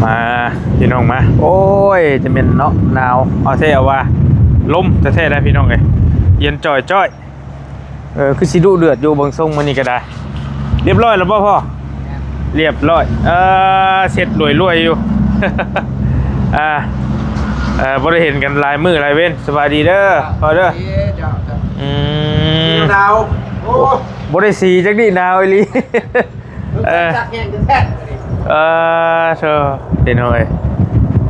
ອ່າ ພີ່ນ້ອງມາ ໂອ້ຍ ຈະແມ່ນເນາະ ໜາວ ເອົາແທ້ເອົາວ່າ ລົມແທ້ໆ ໄດ໋ພີ່ນ້ອງເອີຍ ເຢັນຈ່ອຍໆ. ເອີ ຄືຊິດຸເດືອດຢູ່ເບິ່ງຊົງມື້ນີ້ກໍໄດ້. ລຽບຮ້ອຍແລ້ວບໍ່ພໍ່? ລຽບຮ້ອຍ. ເອີ ເຊັດລວຍໆຢູ່ ອ່າ ເອີ ບໍ່ໄດ້ເຫັນກັນຫຼາຍມື້ຫຼາຍເວັນ. ສະບາຍດີເດີພໍ່ເດີ. ອືມ ໜາວ ໂອ້ ບໍ່ໄດ້ສີຈັກດີ້ ໜາວອີ່ຫຼີ. ເອີ ຈັກແຮງແທ້ໆ ເອີ ໂທ້ ພີ່ນ້ອງເອີຍ.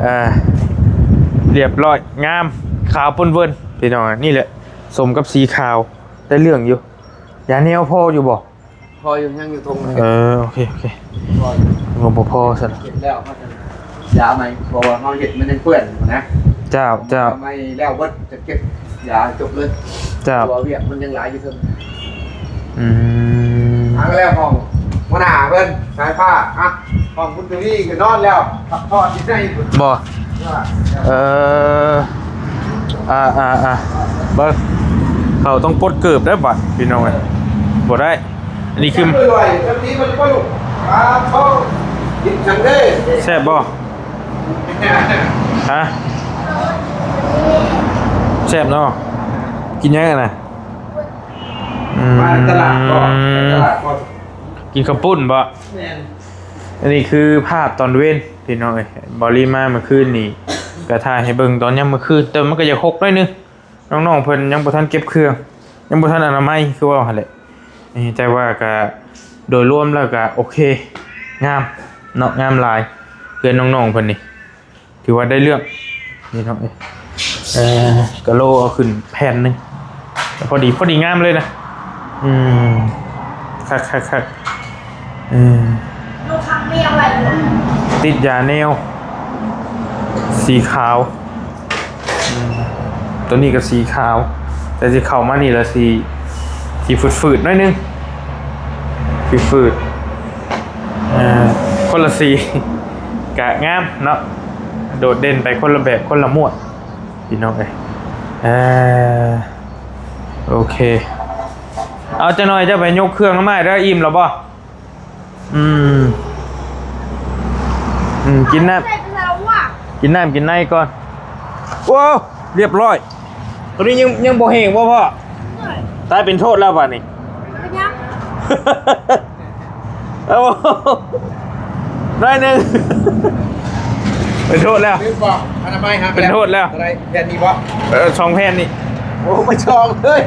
ເອີ ລຽບຮ້ອຍ ງາມ ຂາວປົນເວີນ ພີ່ນ້ອງ. ນີ້ແຫຼະ ສົມກັບສີຂາວ ໄດ້ເລື່ອງຢູ່. ຢາແນວພໍຢູ່ບໍ່? ພໍຢູ່ ຍັງຢູ່ທົ່ງ. ເອີ ໂອເຄ ໂອເຄ ພໍຢູ່ ຍັງບໍ່ພໍຊັ້ນ. ເກັບແລ້ວ ຢາໃໝ່ ເພາະວ່າເຮົາເຮັດມັນຍັງເປື້ອນນະ. ເຈົ້າ ເຈົ້າ ຢາໃໝ່ແລ້ວເບິດ ຈະເກັບຢາຈົບເລີຍ. ເຈົ້າ ເພາະວ່າວຽກມັນຍັງຫຼາຍຢູ່ເທິງ. ອືມ ຫາກໍແລ້ວ ຫ້ອງຫົວໜ້າເພິ່ນ ສາຍຟ້າ ອ່ະ ຫ້ອງບຸນທະວີກໍນອນແລ້ວ ພັກຜ່ອນຢູ່ໃນພຸ້ນ. ບໍ່ ເອີ ອ່າໆໆ ເບິ່ງ ເຂົາຕ້ອງປົດເກີບໄດ້ບັດ ພີ່ນ້ອງເອີຍ. ບໍ່ໄດ້ ອັນນີ້ຄື ແຊບບໍ່? ຮະ ແຊບເນາະ. ກິນຫຍັງຫັ້ນນະ? ອືມ ມາຕະຫຼາດບໍ່? ໄປຕະຫຼາດບໍ່? ກິນເຂົ້າປຸ້ນບໍ່? ແມ່ນ. ອັນນີ້ຄືພາບຕອນເວັນ ພີ່ນ້ອງເອີຍ. ເບົາລີມາມື້ຄືນນີ້ ກະຖ່າຍໃຫ້ເບິ່ງຕອນຍາມມື້ຄືນ ແຕ່ມັນກະຢາກຮົກໜ້ອຍໜຶ່ງ. ນ້ອງໆເພິ່ນຍັງບໍ່ທັນເກັບເຄື່ອງ ຍັງບໍ່ທັນອະນາໄມ ຄືເວົ້າຫັ້ນແຫຼະ. ນີ້ ແຕ່ວ່າກະໂດຍລວມແລ້ວກະໂອເຄ ງາມເນາະ ງາມຫຼາຍ. ເຮືອນນ້ອງໆເພິ່ນນີ້ ຖືວ່າໄດ້ເລື່ອງ ພີ່ນ້ອງເອີຍ. ເອີ ກະໂລເອົາຂຶ້ນແຜ່ນໜຶ່ງ ພໍດີ ພໍດີງາມເລີຍນະ. ອືມ ຄັກໆໆ. ເອີ ລູກຄັກເມຍໄວ້ ຕິດຢາແນວ ສີຂາວ. ອືມ ຕົວນີ້ກໍສີຂາວ ແຕ່ຊິເຂົ້າມານີ້ລະສີ ສີຝືດໆໜ້ອຍໜຶ່ງ ຝືດໆ ເອີ ຄົນລະສີ ກະງາມເນາະ ໂດດເດັ່ນໄປຄົນລະແບບ ຄົນລະມ້ວນ ພີ່ນ້ອງເອີຍ. ເອີ ໂອເຄ ເອົາ ຈັກໜ້ອຍເຈົ້າໄປຍົກເຄື່ອງມາໃຫ້ເດີ. ອີ່ມແລ້ວບໍ່? ອືມ ອືມ ກິນນ້ຳ ກິນນ້ຳກິນໃນກ່ອນ. ໂອ້ ລຽບຮ້ອຍ. ຕົວນີ້ຍັງ ຍັງບໍ່ແຫ້ງບໍ່ພໍ່? ຕາຍ ເປັນໂທດແລ້ວບາດນີ້. ເອົາ ໜ້ອຍໜຶ່ງ ເປັນໂທດແລ້ວ. ເປັນບໍ່? ອະນາໄມຫາ ເປັນໂທດແລ້ວ. ແຜ່ນນີ້ບໍ່? ເອີ ສອງແຜ່ນນີ້. ໂອ້ ໄປສອງເລີຍ.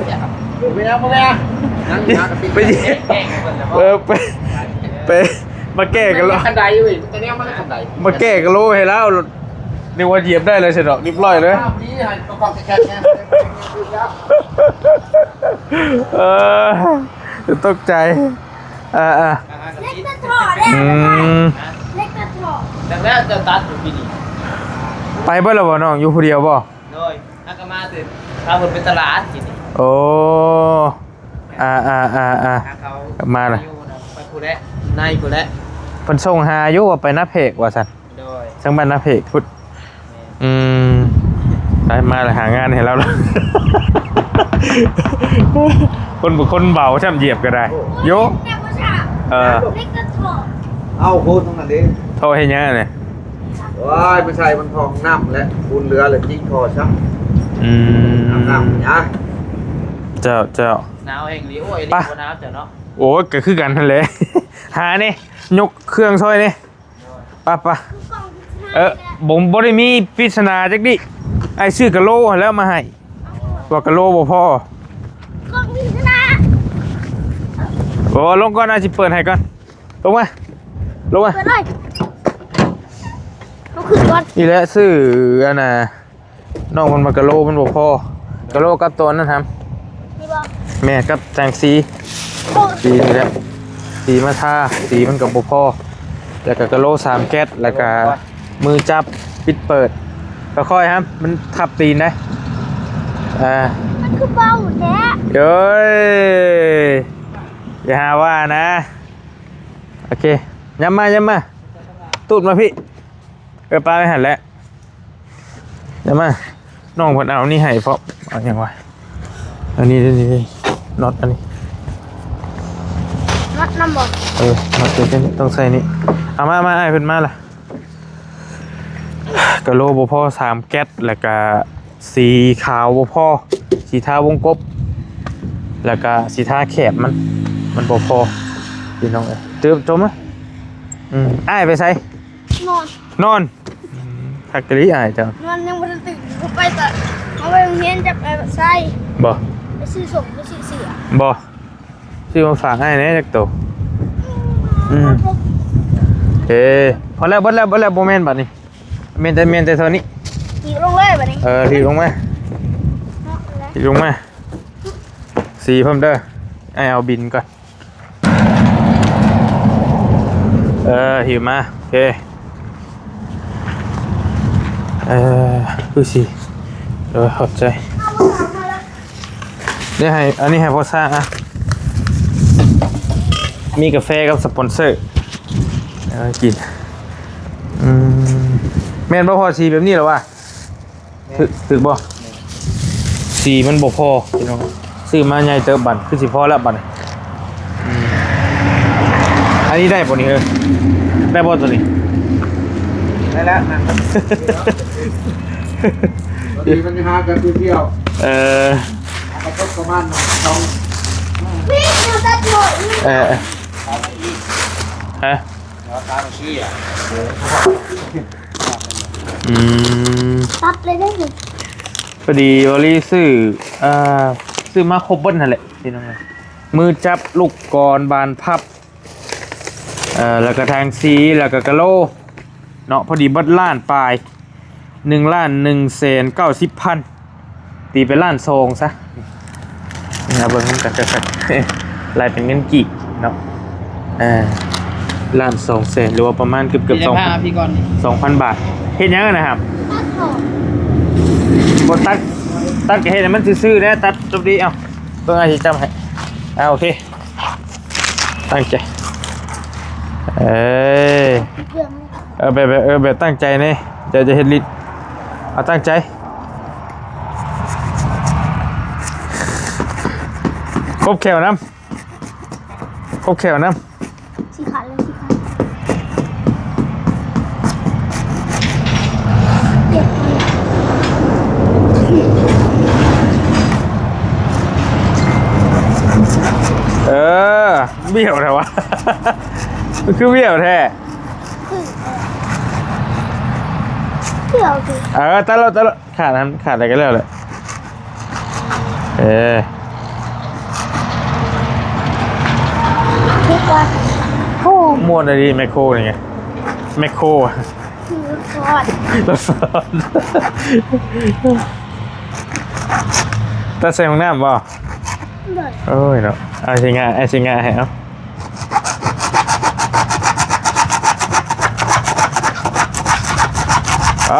ບໍ່ແມ່ນ ບໍ່ແມ່ນ ໄປ ເອີ ໄປ ໄປ ມາແກ້ກັນໂລ ຄັນໄດເວີຍ ແຕ່ແນວມັນຄັນໄດ ມາແກ້ກັນໂລໃຫ້ລາວ ນຶກວ່າຢຽບໄດ້ແລ້ວຊັ້ນດອກ ລຽບຮ້ອຍເລີຍ. ເອີ ຕົກໃຈ. ເອີໆ ເຫຼັກຕັດທໍ່ເດ້. ອືມ ເຫຼັກຕັດທໍ່ ແລ້ວເຈົ້າຕັດຢູ່ປີນີ້ ໄປເບິດແລ້ວບໍ່ນ້ອງ? ຢູ່ຜູ້ດຽວບໍ່? ໂດຍ ຫາກໍມາແຕ່ພາເພິ່ນໄປຕະຫຼາດກິນນີ້. ໂອ້ ອ່າໆໆໆ ມາລະ ໄປພຸ້ນແຫຼະ ໃນພຸ້ນແຫຼະ. ເພິ່ນສົ່ງຫາຢູ່ວ່າໄປນາເພກວ່າຊັ້ນ. ໂດຍ ທາງບ້ານນາເພກພຸ້ນ. ແມ່ນ. ອືມ ໄປມາລະ ຫາງານໃຫ້ລາວລະ. ຄົນ ຄົນເບົາຊ້ຳ ຢຽບກໍໄດ້. ໂຢ ເອີ ເອົາໂພດຕະຫຼາດເດ້. ທໍ່ເຮັດຫຍັງອັນນີ້? ວ້າຍ ມັນໃສ່ມັນທ້ອງນ້ຳແຫຼະ ບຸນເຫຼືອແລ້ວຈິກທໍ່ຊ້ຳ. ອືມ ນ້ຳ ນ້ຳຫຍັງ? ເຈົ້າ ເຈົ້າ ໜາວແຮງອີ່ຫຼີ. ໂອ້ຍ ເລກບໍ່ໜາວເຈົ້າເນາະ. ໂອ້ຍ ກໍຄືກັນຫັ້ນແຫຼະ. ຫານີ້ ຍົກເຄື່ອງຊ່ອຍນີ້. ໄປ ໄປ. ເອີ ບໍ່ ບໍ່ໄດ້ມີປິດສະໜາຈັກດິ. ອ້າຍຊື້ກະໂລຫັ້ນແລ້ວມາໃຫ້ ວ່າກະໂລບໍ່ພໍ. ໂອ້ ລົງກ່ອນ ອ້າຍຊິເປີດໃຫ້ກ່ອນ. ລົງມາ ລົງມາ ເປີດເລີຍ. ເອົາຂຶ້ນກ່ອນ. ນີ້ແຫຼະ ຊື້ອັນນ່າ ນ້ອງເພິ່ນວ່າກະໂລມັນບໍ່ພໍ. ກະໂລກັບຕົວນັ້ນຫຳ. ນີ້ບໍ່? ແມ່ນ ກັບແສງສີ. ໂອ້ ສີນີ້ແຫຼະ ສີມາທາ ສີມັນກໍບໍ່ພໍ. ແລ້ວກໍກະໂລສາມແກັດ ແລ້ວກໍມືຈັບປິດເປີດ. ຄ່ອຍໆຫຳ ມັນທັບຕີນໄດ໋. ອ່າ ມັນຄືເບົາແທ້. ເອີຍ ຢ່າຫາວ່ານະ. ໂອເຄ ຍັບມາ ຍັບມາ ຕູດມາພີ້. ເອີ ປາໄວ້ຫັ້ນແຫຼະ. ດຽວມາ ນ້ອງເພິ່ນເອົານີ້ໃຫ້ພ້ອມ. ເອົາຫຍັງວະ? ອັນນີ້ ນີ້ ນີ້ ນັອດອັນນີ້. ນັອດນຳບໍ່? ເອີ ນັອດຕົວນີ້ຕ້ອງໃສ່ນີ້. ເອົາມາ ມາ ອ້າຍເພິ່ນມາລະ. ກະໂຫຼບໍ່ພໍສາມແກັດ ແລ້ວກະສີຂາວບໍ່ພໍ ສີທາວົງກົບ ແລ້ວກະສີທາແຄບມັນ ມັນບໍ່ພໍພີ່ນ້ອງເອີຍ. ເຕີມ ຈົມມາ ອືມ ອ້າຍໄປໃສ? ນອນ ນອນ. ອືມ ຄັກອີ່ຫຼີອ້າຍເຈົ້າ ນອນຍັງບໍ່ທັນຕື່ນ. ເຂົາໄປຕະ ເຂົາໄປໂຮງຮຽນຈັບໄປໃສ? ບໍ່ ໄປຊື້ສົ້ມ ໄປຊື້ເສື້ອ ບໍ່ ຊື້ມາຝາກອ້າຍແດ່ຈັກໂຕ. ອືມ ເອີ ພໍແລ້ວ ເບິດແລ້ວ ເບິດແລ້ວ ບໍ່ແມ່ນບາດນີ້. ແມ່ນແຕ່ ແມ່ນແຕ່ເທົ່ານີ້. ຖີບລົງເລີຍບາດນີ້. ເອີ ຖີບລົງມາ ເນາະ ຖີບລົງມາ. ສີເພີ່ມເດີ ອ້າຍເອົາບິນກ່ອນ. ເອີ ຫີວມາ ໂອເຄ. ເອີ ຄືຊິ ເອີ ຂອບໃຈ. ເດ ໃຫ້ ອັນນີ້ໃຫ້ພໍ່ຊ້າງ ອ່ະ ມີກາແຟກັບສະປອນເຊີ ເອີ ກິນ. ອືມ ແມ່ນບໍ່ພໍ່ ສີແບບນີ້ລະວ່າ? ຖືກ ຖືກບໍ່? ສີມັນບໍ່ພໍພີ່ນ້ອງ ຊື້ມາໃຫຍ່ເຕີບ ບັດຄືຊິພໍແລ້ວບັດນີ້. ອືມ ອັນນີ້ໄດ້ບໍ່ນີ້? ເອີ ໄດ້ບໍ່ໂຕນີ້? ໄດ້ແລ້ວນະ ພໍດີມັນຫາກັນຢູ່ທ່ຽວ. ເອີ ຫາກັນຕົກປະມານສອງ ເອີ ຮະ? ອືມ ຕັດເລີຍເດ້. ພໍດີວາລີຊື້ ເອີ ຊື້ມາຄົບເບິດຫັ້ນແຫຼະພີ່ນ້ອງເອີຍ. ມືຈັບ ລູກກອນ ບານພັບ ເອີ ແລ້ວກະຖັງສີ ແລ້ວກະກະໂຫຼເນາະ ພໍດີເບິດລ້ານປາຍ ໜຶ່ງລ້ານໜຶ່ງແສນເກົ້າສິບພັນ ຕີເປັນລ້ານສອງຊະ. ເອົາເບິ່ງນຳກັນຄັກໆ ໄລ່ເປັນເງິນກີບເນາະ ເອີ ລ້ານສອງແສນ ຫຼືວ່າປະມານເກືອບໆ ສອງພັນບາດ. ເຮັດຫຍັງຫັ້ນນະຄັບ? ຕັດອອກ ບໍ່ຕັດ ຕັດກະເຮັດໃຫ້ມັນຊື່ໆແດ່ ຕັດຈົບດີ. ເອົາ ເບິ່ງອ້າຍຊິຈັບໃຫ້. ອ່າ ໂອເຄ ຕັ້ງໃຈ ເອີ ເອີ ແບບ ແບບ ເອີ ແບບຕັ້ງໃຈແດ່ ຈະ ຈະເຮັດລິດ ເອົາຕັ້ງໃຈ ຄົບແຂ້ວນຳ ຄົບແຂ້ວນຳ. ສີຂາດເລີຍ ສີຂາດ ເອີ ບ້ຽວແທ້ວະ ມັນຄືບ້ຽວແທ້. ຄື ຄືເອົາຄື ເອີ ຕັດແລ້ວ ຕັດແລ້ວ ຂາດຫັ້ນ ຂາດໄດ້ກະແລ້ວແຫຼະ. ເອີ ຄືວ່າ ໂອ້ ມ່ວນອີ່ຫຼີ ແມັກໂຄນີ້ ແມັກໂຄ ຄືຮອດ ຮອດ ຕັດໃສ່ຫ້ອງນ້ຳບໍ່? ໂດຍ ໂອ້ຍເນາະ ອ້າຍຊິງະ ອ້າຍຊິງະໃຫ້ ເອົາ ໄປ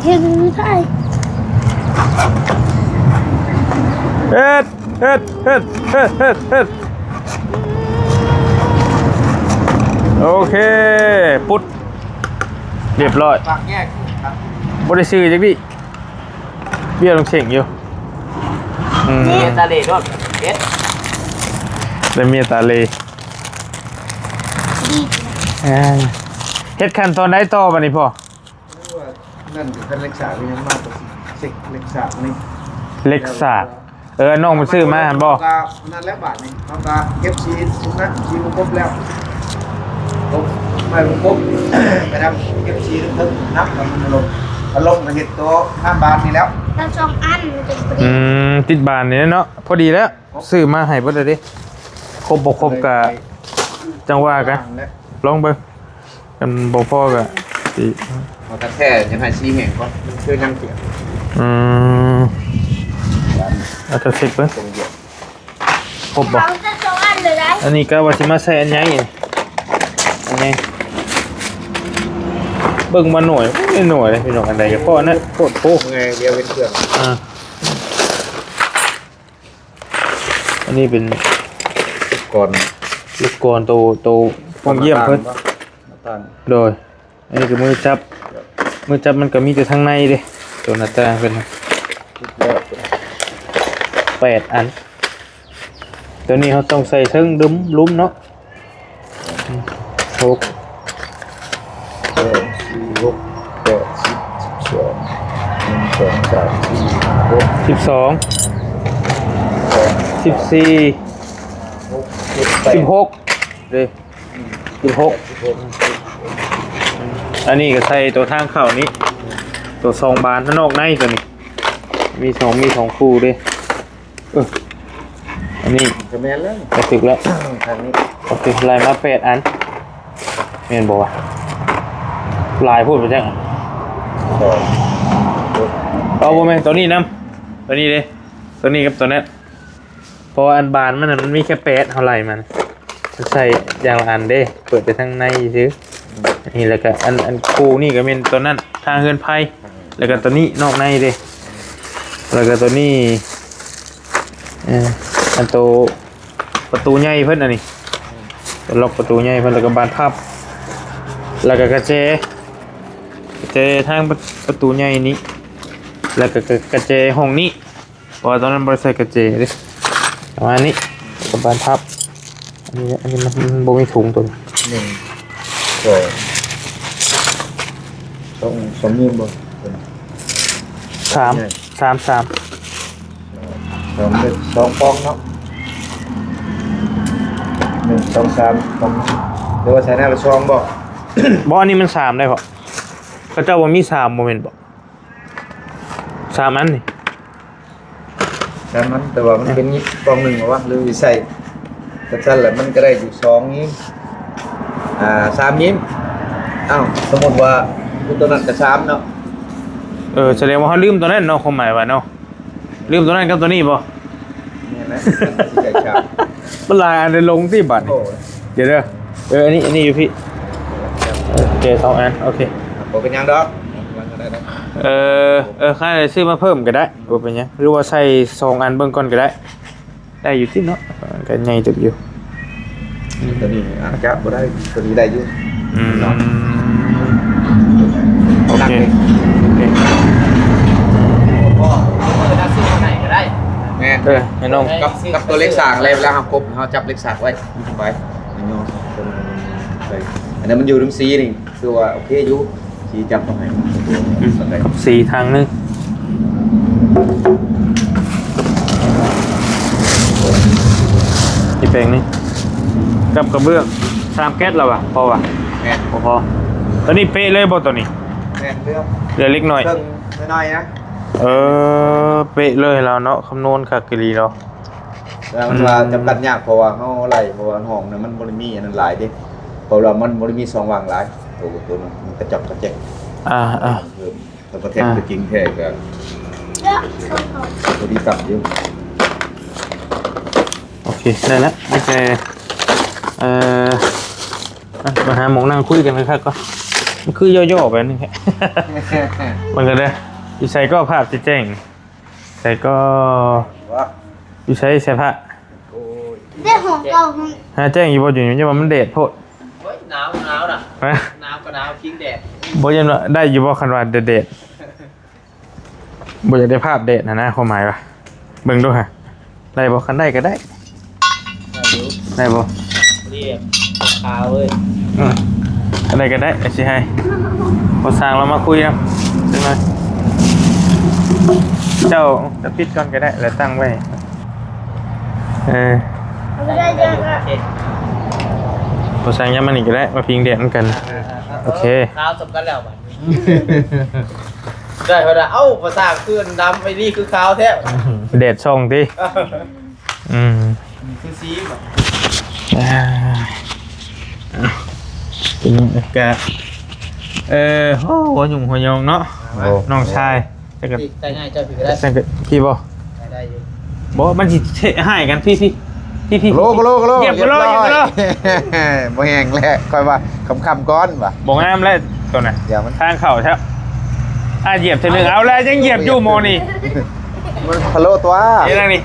ເຮັດ ເຮັດ ເຮັດ ເຮັດ ເຮັດ ໂອເຄ ປຸດ ລຽບຮ້ອຍ ປາກແຍກ ບໍ່ໄດ້ຊື້ຈັກດີ້. ເບ້ຍລົງເສັງຢູ່ ອືມ ເມຍຕາເລໂລດ ເຮັດ ແລ້ວເມຍຕາເລ ດີ ອ່າ ເຮັດຂັ້ນຕອນໃດຕໍ່ບາດນີ້ພໍ່? ນັ້ນຄືເຫຼັກສາກ ຍັງມາ ເຊັກເຫຼັກສາກນີ້ ເຫຼັກສາກ ເອີ ນ້ອງມັນຊື້ມາຫັ້ນບໍ່? ກະນັ້ນແຫຼະບາດນີ້ ເຮົາກະເກັບສີສຸກນະ ສີບໍ່ຄົບແລ້ວ ຄົບ ໄມ່ບໍ່ຄົບ ໄປນຳ ເກັບສີເທິງນຳ ແລ້ວມັນລົງ ກະລົງກະເຮັດໂຕງາມບານນີ້ແລ້ວ ແລ້ວສອງອັນມັນຈະພໍດີ ອືມ ຕິດບານນີ້ເນາະ ພໍດີແລ້ວ ຊື້ມາໃຫ້ເບິດແລ້ວເດ້ ຄົບບໍ່ຄົບກະຈັ່ງວ່າກັນ ລອງເບິ່ງ. ຄັນບໍ່ພໍກະຊິ ເອົາກະແທກ ຢາກໃຫ້ສີແຫ້ງກ່ອນ ມັນຄືຍັງເປຍກ ອືມ ເອົາກະເຊັກເບິ່ງ ຄົບບໍ່? ເອົາຈັກສອງອັນເລີຍໄດ໋ ອັນນີ້ກະວ່າຊິມາໃສ່ອັນໃຫຍ່ ອັນໃຫຍ່ ເບິ່ງມາໜ່ວຍ ໂອ້ຍ ໜ່ວຍເດ້ພີ່ນ້ອງ ອັນໃດກະພໍນັ້ນ ໂພດໂພ ເມື່ອຍດຽວເປັນເຄື່ອງ ອ່າ ອັນນີ້ເປັນ ລູກກອນ ລູກກອນໂຕ ໂຕປ່ອງຢ້ຽມເພິ່ນ ໜ້າຕ່າງ ໂດຍ ອັນນີ້ກະມືຈັບ ມືຈັບມັນກະມີແຕ່ທາງໃນເດ້ ໂຕໜ້າຕ່າງເພິ່ນ ແປດອັນ ໂຕນີ້ເຮົາຕ້ອງໃສ່ເທິງດຸມ ລຸ່ມເນາະ ຫົກ ສອງ ສາມ ສີ່ ຫ້າ ຫົກ ສິບສອງ ສິບສີ່ ຫົກ ສິບແປດ ສິບຫົກ ເດ້ ສິບຫົກ ອັນນີ້ກໍໃສ່ຕົວທາງເຂົ້ານີ້ ຕົວສອງບານ ທັງນອກໃນຕົວນີ້ ມີສອງ ມີສອງຄູ່ເດ້. ເອີ ອັນນີ້ກໍແມ່ນແລ້ວ ກໍຖືກແລ້ວ ທາງນີ້ ໂອເຄ ໄລ່ມາແປດອັນ ແມ່ນບໍ່ວະ? ຫຼາຍໂພດໄປຈັກ ສອງ ເອົາ ບໍ່ແມ່ນ ຕົວນີ້ນຳ ຕົວນີ້ເດ້ ຕົວນີ້ກັບຕົວນັ້ນ ເພາະວ່າອັນບານມັນນະ ມັນມີແຄ່ແປດ ເຮົາໄລ່ມານະ ມັນໃສ່ຢ່າງລະອັນເດ້ ເປີດແຕ່ທາງໃນຊື່ ນີ້ ແລ້ວກໍອັນ ອັນຄູ່ນີ້ກໍແມ່ນຕົວນັ້ນ ທາງເຮືອນໄພ ແລ້ວກໍຕົວນີ້ນອກໃນເດ້ ແລ້ວກໍຕົວນີ້ ເອີ ອັນໂຕປະຕູໃຫຍ່ເພິ່ນ ອັນນີ້ ອືມ ລັອກປະຕູໃຫຍ່ເພິ່ນ ແລ້ວກໍບານພັບ ແລ້ວກໍກະແຈ ກະແຈທາງປະ ປະຕູໃຫຍ່ນີ້ ແລ້ວກໍກະ ກະແຈຫ້ອງນີ້ ເພາະວ່າຕອນນັ້ນບໍ່ໄດ້ໃສ່ກະແຈເດ້ ປະມານນີ້ ແລ້ວກໍບານພັບ ອັນນີ້ ອັນນີ້ມັນ ມັນບໍ່ມີຖົງຕົວນີ້ ໜຶ່ງ ສອງ ສອງ ສອງນິ້ວບໍ່? ສາມ ສາມ ສາມ ສອງເມັດ ສອງປອງເນາະ ໜຶ່ງ ສອງ ສາມ ສອງ ຫຼືວ່າໃສ່ໜ້າລະສອງບໍ່? ບໍ່ ອັນນີ້ມັນສາມໄດ້ເພາະ ເຂົາເຈົ້າວ່າມີສາມ ບໍ່ແມ່ນບໍ່? ສາມອັນນີ້ ສາມອັນ ແຕ່ວ່າມັນເປັນຍິບປອງໜຶ່ງ ເອົາວະ ຫຼືໃສ່ ຄັນຊັ້ນລະມັນກໍໄດ້ຢູ່ສອງຍິບ ອ່າ ສາມຍິບ ອ້າວ ສົມມຸດວ່າຕົວນັ້ນກໍສາມເນາະ ເອີ ສະແດງວ່າເຮົາລືມຕົວນັ້ນເນາະ ຄວາມໝາຍວ່າເນາະ ລືມຕົວນັ້ນກັບຕົວນີ້ບໍ່? ແມ່ນແຫຼະ ມັນຫຼາຍອັນເລີຍ ລົງຕິບາດນີ້ ໂອ້ຍ ດຽວເດີ ເອີ ອັນນີ້ ອັນນີ້ຢູ່ພີ້ ໂອເຄ ສອງອັນ ໂອເຄ ບໍ່ເປັນຫຍັງດອກ ເອີ ເອີ ຄັນຊື້ມາເພີ່ມກໍໄດ້ ບໍ່ເປັນຫຍັງ ຫຼືວ່າໃສ່ສອງອັນເບິ່ງກ່ອນກໍໄດ້ ໄດ້ຢູ່ຕິເນາະ ກໍໃຫຍ່ເຕີບຢູ່ ຕົວນີ້ອາດຈະບໍ່ໄດ້ ຕົວນີ້ໄດ້ຢູ່ ອືມ ເນາະ ໂອເຄ ໂອເຄ ແມ່ນ ເອີ ໃຫ້ນ້ອງ ກັບ ກັບຕົວເຫຼັກສາກແລ້ວ ເວລາເຮົາກົບ ເຮົາຈັບເຫຼັກສາກໄວ້ ມັນສະບາຍ ອັນນັ້ນມັນຢູ່ນຳສີນີ້ ຄືວ່າໂອເຄຢູ່ ສີຈັບຕ້ອງໃຫ້ ອືມ ສີທາງໜຶ່ງ ອີກແປງໜຶ່ງ ກັບກະເບື້ອງ ສາມແກັດແລ້ວວະ ພໍວະ? ແມ່ນ ບໍ່ພໍ ຕົວນີ້ເປະເລີຍບໍ່ຕົວນີ້? ແມ່ນ ເຫຼືອ ເຫຼືອເລັກນ້ອຍ ເຄິ່ງໜ້ອຍໆນະ ເອີ ເປະເລີຍລາວເນາະ ຄຳນວນຄັກອີ່ຫຼີເນາະ ແຕ່ມັນວ່າ ອືມ ຈຳກັດຍາກ ເພາະວ່າເຮົາໄລ່ ເພາະວ່າຫ້ອງນັ້ນມັນບໍ່ໄດ້ມີອັນນັ້ນຫຼາຍເດ້ ເພາະວ່າມັນບໍ່ໄດ້ມີຊ່ອງວ່າງຫຼາຍ ໂຕ ໂຕນັ້ນມັນກະຈອກກະແຈກ ອ່າໆ ເພີ່ມ ແຕ່ບໍ່ແທ້ ເອີ ຕົວຈິງແທ້ກະພໍດີກັບຢູ່ ໂອເຄ ໄດ້ລະ ມີແຕ່ ເອີ ອ່ະ ມາຫາໝ່ອງນັ່ງຄຸຍກັນຄັກໆກ່ອນ ມັນຄືຫຍໍ້ໆໄປໜຶ່ງແທ້ ເບິ່ງກັນເດີ ຢູ່ໃສກໍພາບຊິແຈ້ງ ໃສກໍ ຢູ່ໃສ ໃສພະ ໂອ້ຍ ເດ້ ຂອງເກົ່າ ຫາແຈ້ງຢູ່ບໍ່ ຢູ່ນີ້ ຍັງວ່າມັນແດດໂພດ ໂອ້ຍ ໜາວ ໜາວນະ ຮະ ໜາວກໍໜາວ ພິງແດດ ບໍ່ ຍັງວ່າໄດ້ຢູ່ບໍ່ ຄັນວ່າແດດ ບໍ່ຢາກໄດ້ພາບແດດຫັ້ນນະ ຄວາມໝາຍວ່າ ເບິ່ງດູຫະ ໄດ້ບໍ່? ຄັນໄດ້ກໍໄດ້ ໄດ້ຢູ່ ໄດ້ບໍ່? ນີ້ແບບຂາວເວີຍ ອືມ ອັນໃດກໍໄດ້ ກໍຊິໃຫ້ພໍ່ຊ່າງລາວມາຄຸຍນຳຈັກໜ່ອຍ ເຈົ້າ ເຈົ້າປິດກ່ອນກໍໄດ້ ແລ້ວຕັ້ງໄວ້ ເອີ ບໍ່ໄດ້ເດີ ພໍ່ຊ່າງ ຍາມມານີ້ກໍໄດ້ ມາພິງແດດນຳກັນ ໂອເຄ ຂາວສ່ຳກັນແລ້ວບັດນີ້ ໄດ້ ເພິ່ນວ່າ ເອົ້າ ພໍ່ຊ່າງ ຄືດຳ ໄອ້ນີ້ຄືຂາວແທ້ ແດດສ່ອງຕິ ອືມ ຄືສີບໍ່ ອ່າ ເປັນຫຍັງກະ ເອີ ໂຫ ຫົວຫຍຸ້ງຫົວຍອງເນາະ ໂອ້ ນ້ອງຊາຍ ແຕ່ກໍ ພີ່ ໄດ້ງ່າຍ ເຈົ້າ ພີ່ກໍໄດ້ ແຕ່ກໍ ພີ່ບໍ່ ໄດ້ ໄດ້ຢູ່ ບໍ່ ມັນຊິເທະຮ້າຍກັນ ພີ່ ພີ່ ພີ່ ພີ່ ໂລ ໂລ ໂລ ຢຽບໂລ ຢຽບໂລ ບໍ່ແຮງແຫຼະ ຂ້ອຍວ່າຄ່ຳໆກ່ອນວ່າ ບໍ່ງາມແລ້ວ ຕົວນັ້ນ ດຽວມັນ ທາງເຂົ້າແທ້ ອ່າ ຢຽບເທື່ອໜຶ່ງ ເອົາແລ້ວ ຍັງຢຽບຢູ່ໝໍນີ້ ມັນພະໂລຕົວະ ເຮັດຫຍັງນີ້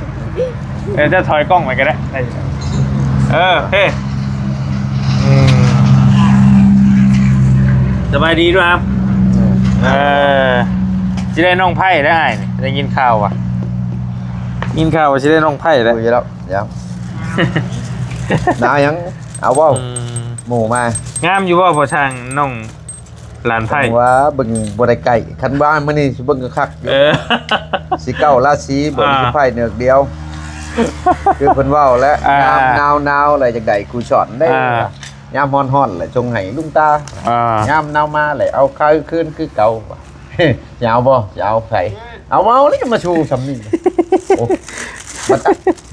ເອີ ເຈົ້າຖອຍກ້ອງໄປກໍໄດ້ ເອີ ໂອເຄ ອືມ ສະບາຍດີດ້ວຍ ອືມ ເອີ ຊິໄດ້ນ້ອງໃພ້ແລ້ວອ້າຍນີ້ ໄດ້ຍິນຂ່າວວ່າ ຍິນຂ່າວວ່າຊິໄດ້ນ້ອງໃພ້ແລ້ວ ຄຸຍແລ້ວ ດຽວ ໜາວຫຍັງ ເອົາເວົ້າ ອືມ ໝູ່ມາ ງາມຢູ່ບໍ່ ພໍ່ຊ່າງ ນ້ອງ ຫຼານໄພ້ ຈັ່ງວ່າເບິ່ງບໍ່ໄດ້ໃກ້ ຄັນວ່າມື້ນີ້ຊິເບິ່ງຄັກໆຢູ່ ເອີ ຊິເກົ້າລາສີບໍ່ ອ່າ ຊິໄພ້ເໜືອກດຽວ ຄືເພິ່ນເວົ້າແຫຼະ ອ່າ ຍາມໜາວໆ ແລ້ວຢາກໄດ້ຄູສອນເດ້ ອ່າ ຍາມຮ້ອນໆ ແລ້ວສົ່ງໃຫ້ລຸງຕາ ອ່າ ຍາມໜາວມາ ແລ້ວເອົາຄືນຄືເກົ່າ ຊິເອົາບໍ່ ຊິເອົາໃຜ ເອົາ ເອົາແລ້ວມາສູ່ສ່ຳນີ້ ໂອ້ ບັດ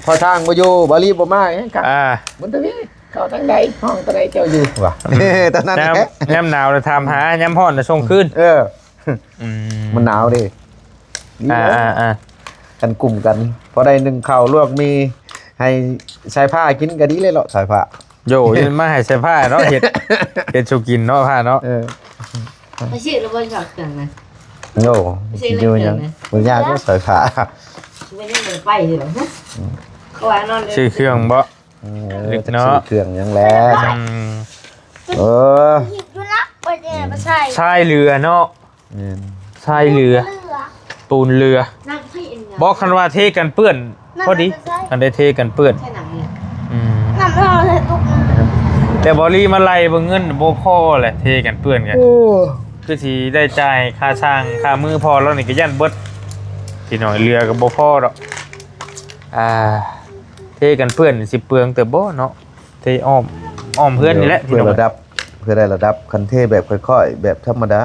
ພໍທາງບໍ່ຢູ່ ບໍ່ລີບໍ່ມາ ເອີ ຄັກ ອ່າ ບຸນທະວີ ເຂົ້າທາງໃດ ຫ້ອງຕົວໃດເຈົ້າຢູ່ ວ່າ ອືມ ຕອນນັ້ນ ຍາມ ແຫຼະ ຍາມໜາວລະຖາມຫາ ຍາມຮ້ອນລະສົ່ງຄືນ ເອີ ອືມ ມັນໜາວເດ້ ດີ ອ່າ ແລ້ວ ອ່າໆ ກັນກຸ່ມກັນ ພໍໄດ້ໜຶ້ງເຂົ້າລວກໝີ່ ໃຫ້ສາຍຟ້າກິນກໍດີເລີຍເນາະ ສາຍຟ້າ ໂຢ ມາໃຫ້ສາຍຟ້າເນາະ ເຮັດ ເຮັດສູ່ກິນເນາະ ຟ້າເນາະ ເອີ ໄປຊື້ແລ້ວບໍ່ຊອກເຄື່ອງນະ ໂຢ ໄປຊື້ເຄື່ອງນະ ບໍ່ຍາກດອກ ສາຍຟ້າ ຊິໄປຍັງບໍ່ໄປຢູ່ດອກ ເພາະວ່ານອນ ຊື້ເຄື່ອງບໍ່? ເອີ ຈັກຊິຊື້ເຄື່ອງຫຍັງແຫຼະ ອືມ ເອີ ຊາຍເຫຼືອເນາະ ແມ່ນ ຊາຍເຫຼືອ ເຫຼືອ ປູນເຫຼືອ ບໍ່ ຄັນວ່າເທກັນເປື້ອນ ພໍດີ ອັນໃດເທກັນເປື້ອນ ອືມ ແຕ່ບໍ່ລີມາໄລ່ເບິ່ງເງິນບໍ່ພໍແຫຼະ ເທກັນເປື້ອນກັນ ໂອ້ ຄືຊິໄດ້ຈ່າຍຄ່າຊ່າງຄ່າມືພໍລາວນີ້ກໍຢ້ານເບິດ ພີ່ນ້ອງ ເຫຼືອກໍບໍ່ພໍດອກ ອ່າ ເທກັນເປື້ອນຊິເປືອງເຕີບບໍ່ເນາະ ເທອ້ອມ ອ້ອມເຮືອນນີ້ແຫຼະ ເພື່ອ ພີ່ນ້ອງ ລະດັບ ເພື່ອໄດ້ລະດັບ ຄັນເທແບບຄ່ອຍໆ ແບບທຳມະດາ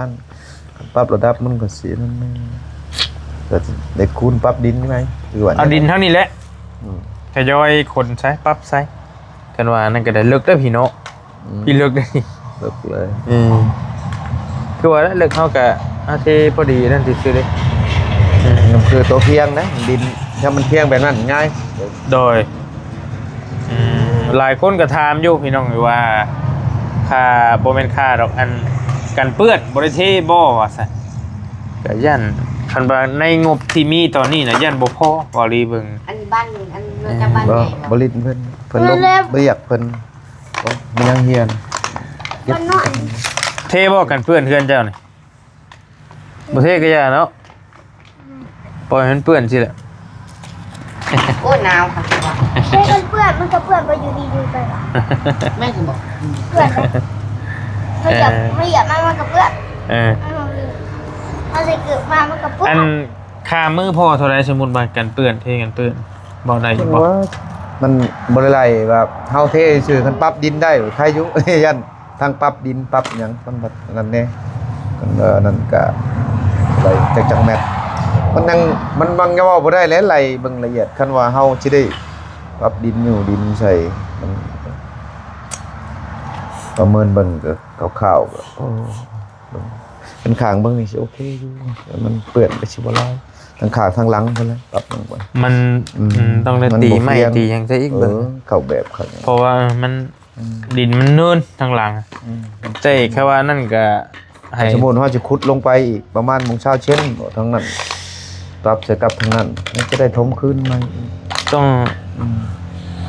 ປັບລະດັບມັນກໍຊິນັ້ນແດ່ ກໍໄດ້ຄູນປັບດິນໄງ ຄືວ່າ ເອົາດິນເທົ່ານີ້ແຫຼະ ອືມ ທະຍອຍຂົນໃສ່ ປັບໃສ່ ຄັນວ່ານັ້ນກໍໄດ້ເລິກເດີ້ພີ່ເນາະ ອືມ ພີ່ເລິກເດ້ ເລິກເລີຍ ອືມ ຄືວ່າເລິກ ເຮົາກະ ເຮົາເທພໍດີນັ້ນຊື່ໆເດ້ ອືມ ມັນຄືໂຕພຽງນະ ດິນ ຖ້າມັນພຽງແບບນັ້ນງ່າຍ ໂດຍ ອືມ ຫຼາຍຄົນກໍຖາມຢູ່ພີ່ນ້ອງ ວ່າຄ່າ ບໍ່ແມ່ນຄ່າດອກ ອັນ ກັນເປື້ອນ ບໍ່ໄດ້ເທບໍ່ ວ່າຊັ້ນ ກໍຢ້ານ ຄັນວ່າໃນງົບທີ່ມີຕອນນີ້ນະ ຢ້ານບໍ່ພໍ ເວົ້າລີເບິ່ງ ອັນບ້ານ ອັນ ເອີ ເຮືອນຈາກບ້ານໃຫຍ່ບໍ່? ບໍ່ ບໍ່ລິດເພິ່ນ ເພິ່ນລົງວຽກເພິ່ນ ໂອ້ ມັນຍັງຮຽນ ເທບໍ່ກັນເປື້ອນເຮືອນເຈົ້ານີ້? ບໍ່ເທກໍຢ່າເນາະ ປ່ອຍໃຫ້ມັນເປື້ອນຊິແຫຼະ ໂອ້ຍ ໜາວຄັກວ່າ ເທກັນເປື້ອນ ມັນກໍເປື້ອນໄປຢູ່ດີຢູ່ໄປວ່າ ແມ່ນບໍ່? ເປື້ອນ ເອີ ເຮົາຢາກ ເຮົາຢາກມັນ ມັນກໍເປື້ອນ ເອີ ເຮົາ ເຮົາຊິເກີດມາ ມັນກໍເປື້ອນ ອັນ ຄ່າມື້ພໍເທົ່າໃດ? ສົມມຸດວ່າກັນເປື້ອນ ເທກັນເປື້ອນ ເວົ້າໄດ້ຢູ່ບໍ່? ວ່າມັນບໍ່ໄດ້ໄລ່ວ່າເຮົາເທຊື່ ຄັນປັບດິນໄດ້ໄຄຢູ່ ຢ້ານທາງປັບດິນປັບຫຍັງ ມັນບັດນັ້ນແດ່ ເອີ ນັ້ນກະໄດ້ຈັກ ຈັກແມັດ ມັນຍັງ ມັນບາງຢ່າງເວົ້າບໍ່ໄດ້ແຫຼະ ໄລ່ເບິ່ງລະອຽດ ຄັນວ່າເຮົາຊິໄດ້ປັບດິນ ຍູ້ດິນໃສ່ ມັນປະເມີນເບິ່ງກໍຄ່າວໆ ກໍ ໂອ້ ເປັນຂ້າງເບິ່ງນີ້ຊິໂອເຄຢູ່ ແຕ່ມັນເປື້ອນກໍຊິບໍ່ຫຼາຍ ທັງຂ້າງທັງຫຼັງພຸ້ນແຫຼະ ປັບລົງໄປ ມັນ ອືມ ອືມ ຕ້ອງໄດ້ຕີໄມ້ຕີຫຍັງໃສ່ອີກ ເອີ ເບິ່ງ ເຂົ້າແບບເຂົ້າຫຍັງ ເພາະວ່າມັນ ອືມ ດິນມັນນູນທາງຫຼັງ ອືມ ແຕ່ແຄ່ວ່ານັ້ນກໍໃຫ້ ສົມມຸດເຮົາຊິຂຸດລົງໄປອີກປະມານໂມງເຊົ້າເຊັ່ນ ທາງນັ້ນ ປັບໃສ່ກັບທາງນັ້ນ ມັນຈະໄດ້ຖົມຄືນໃໝ່ ຕ້ອງ ອືມ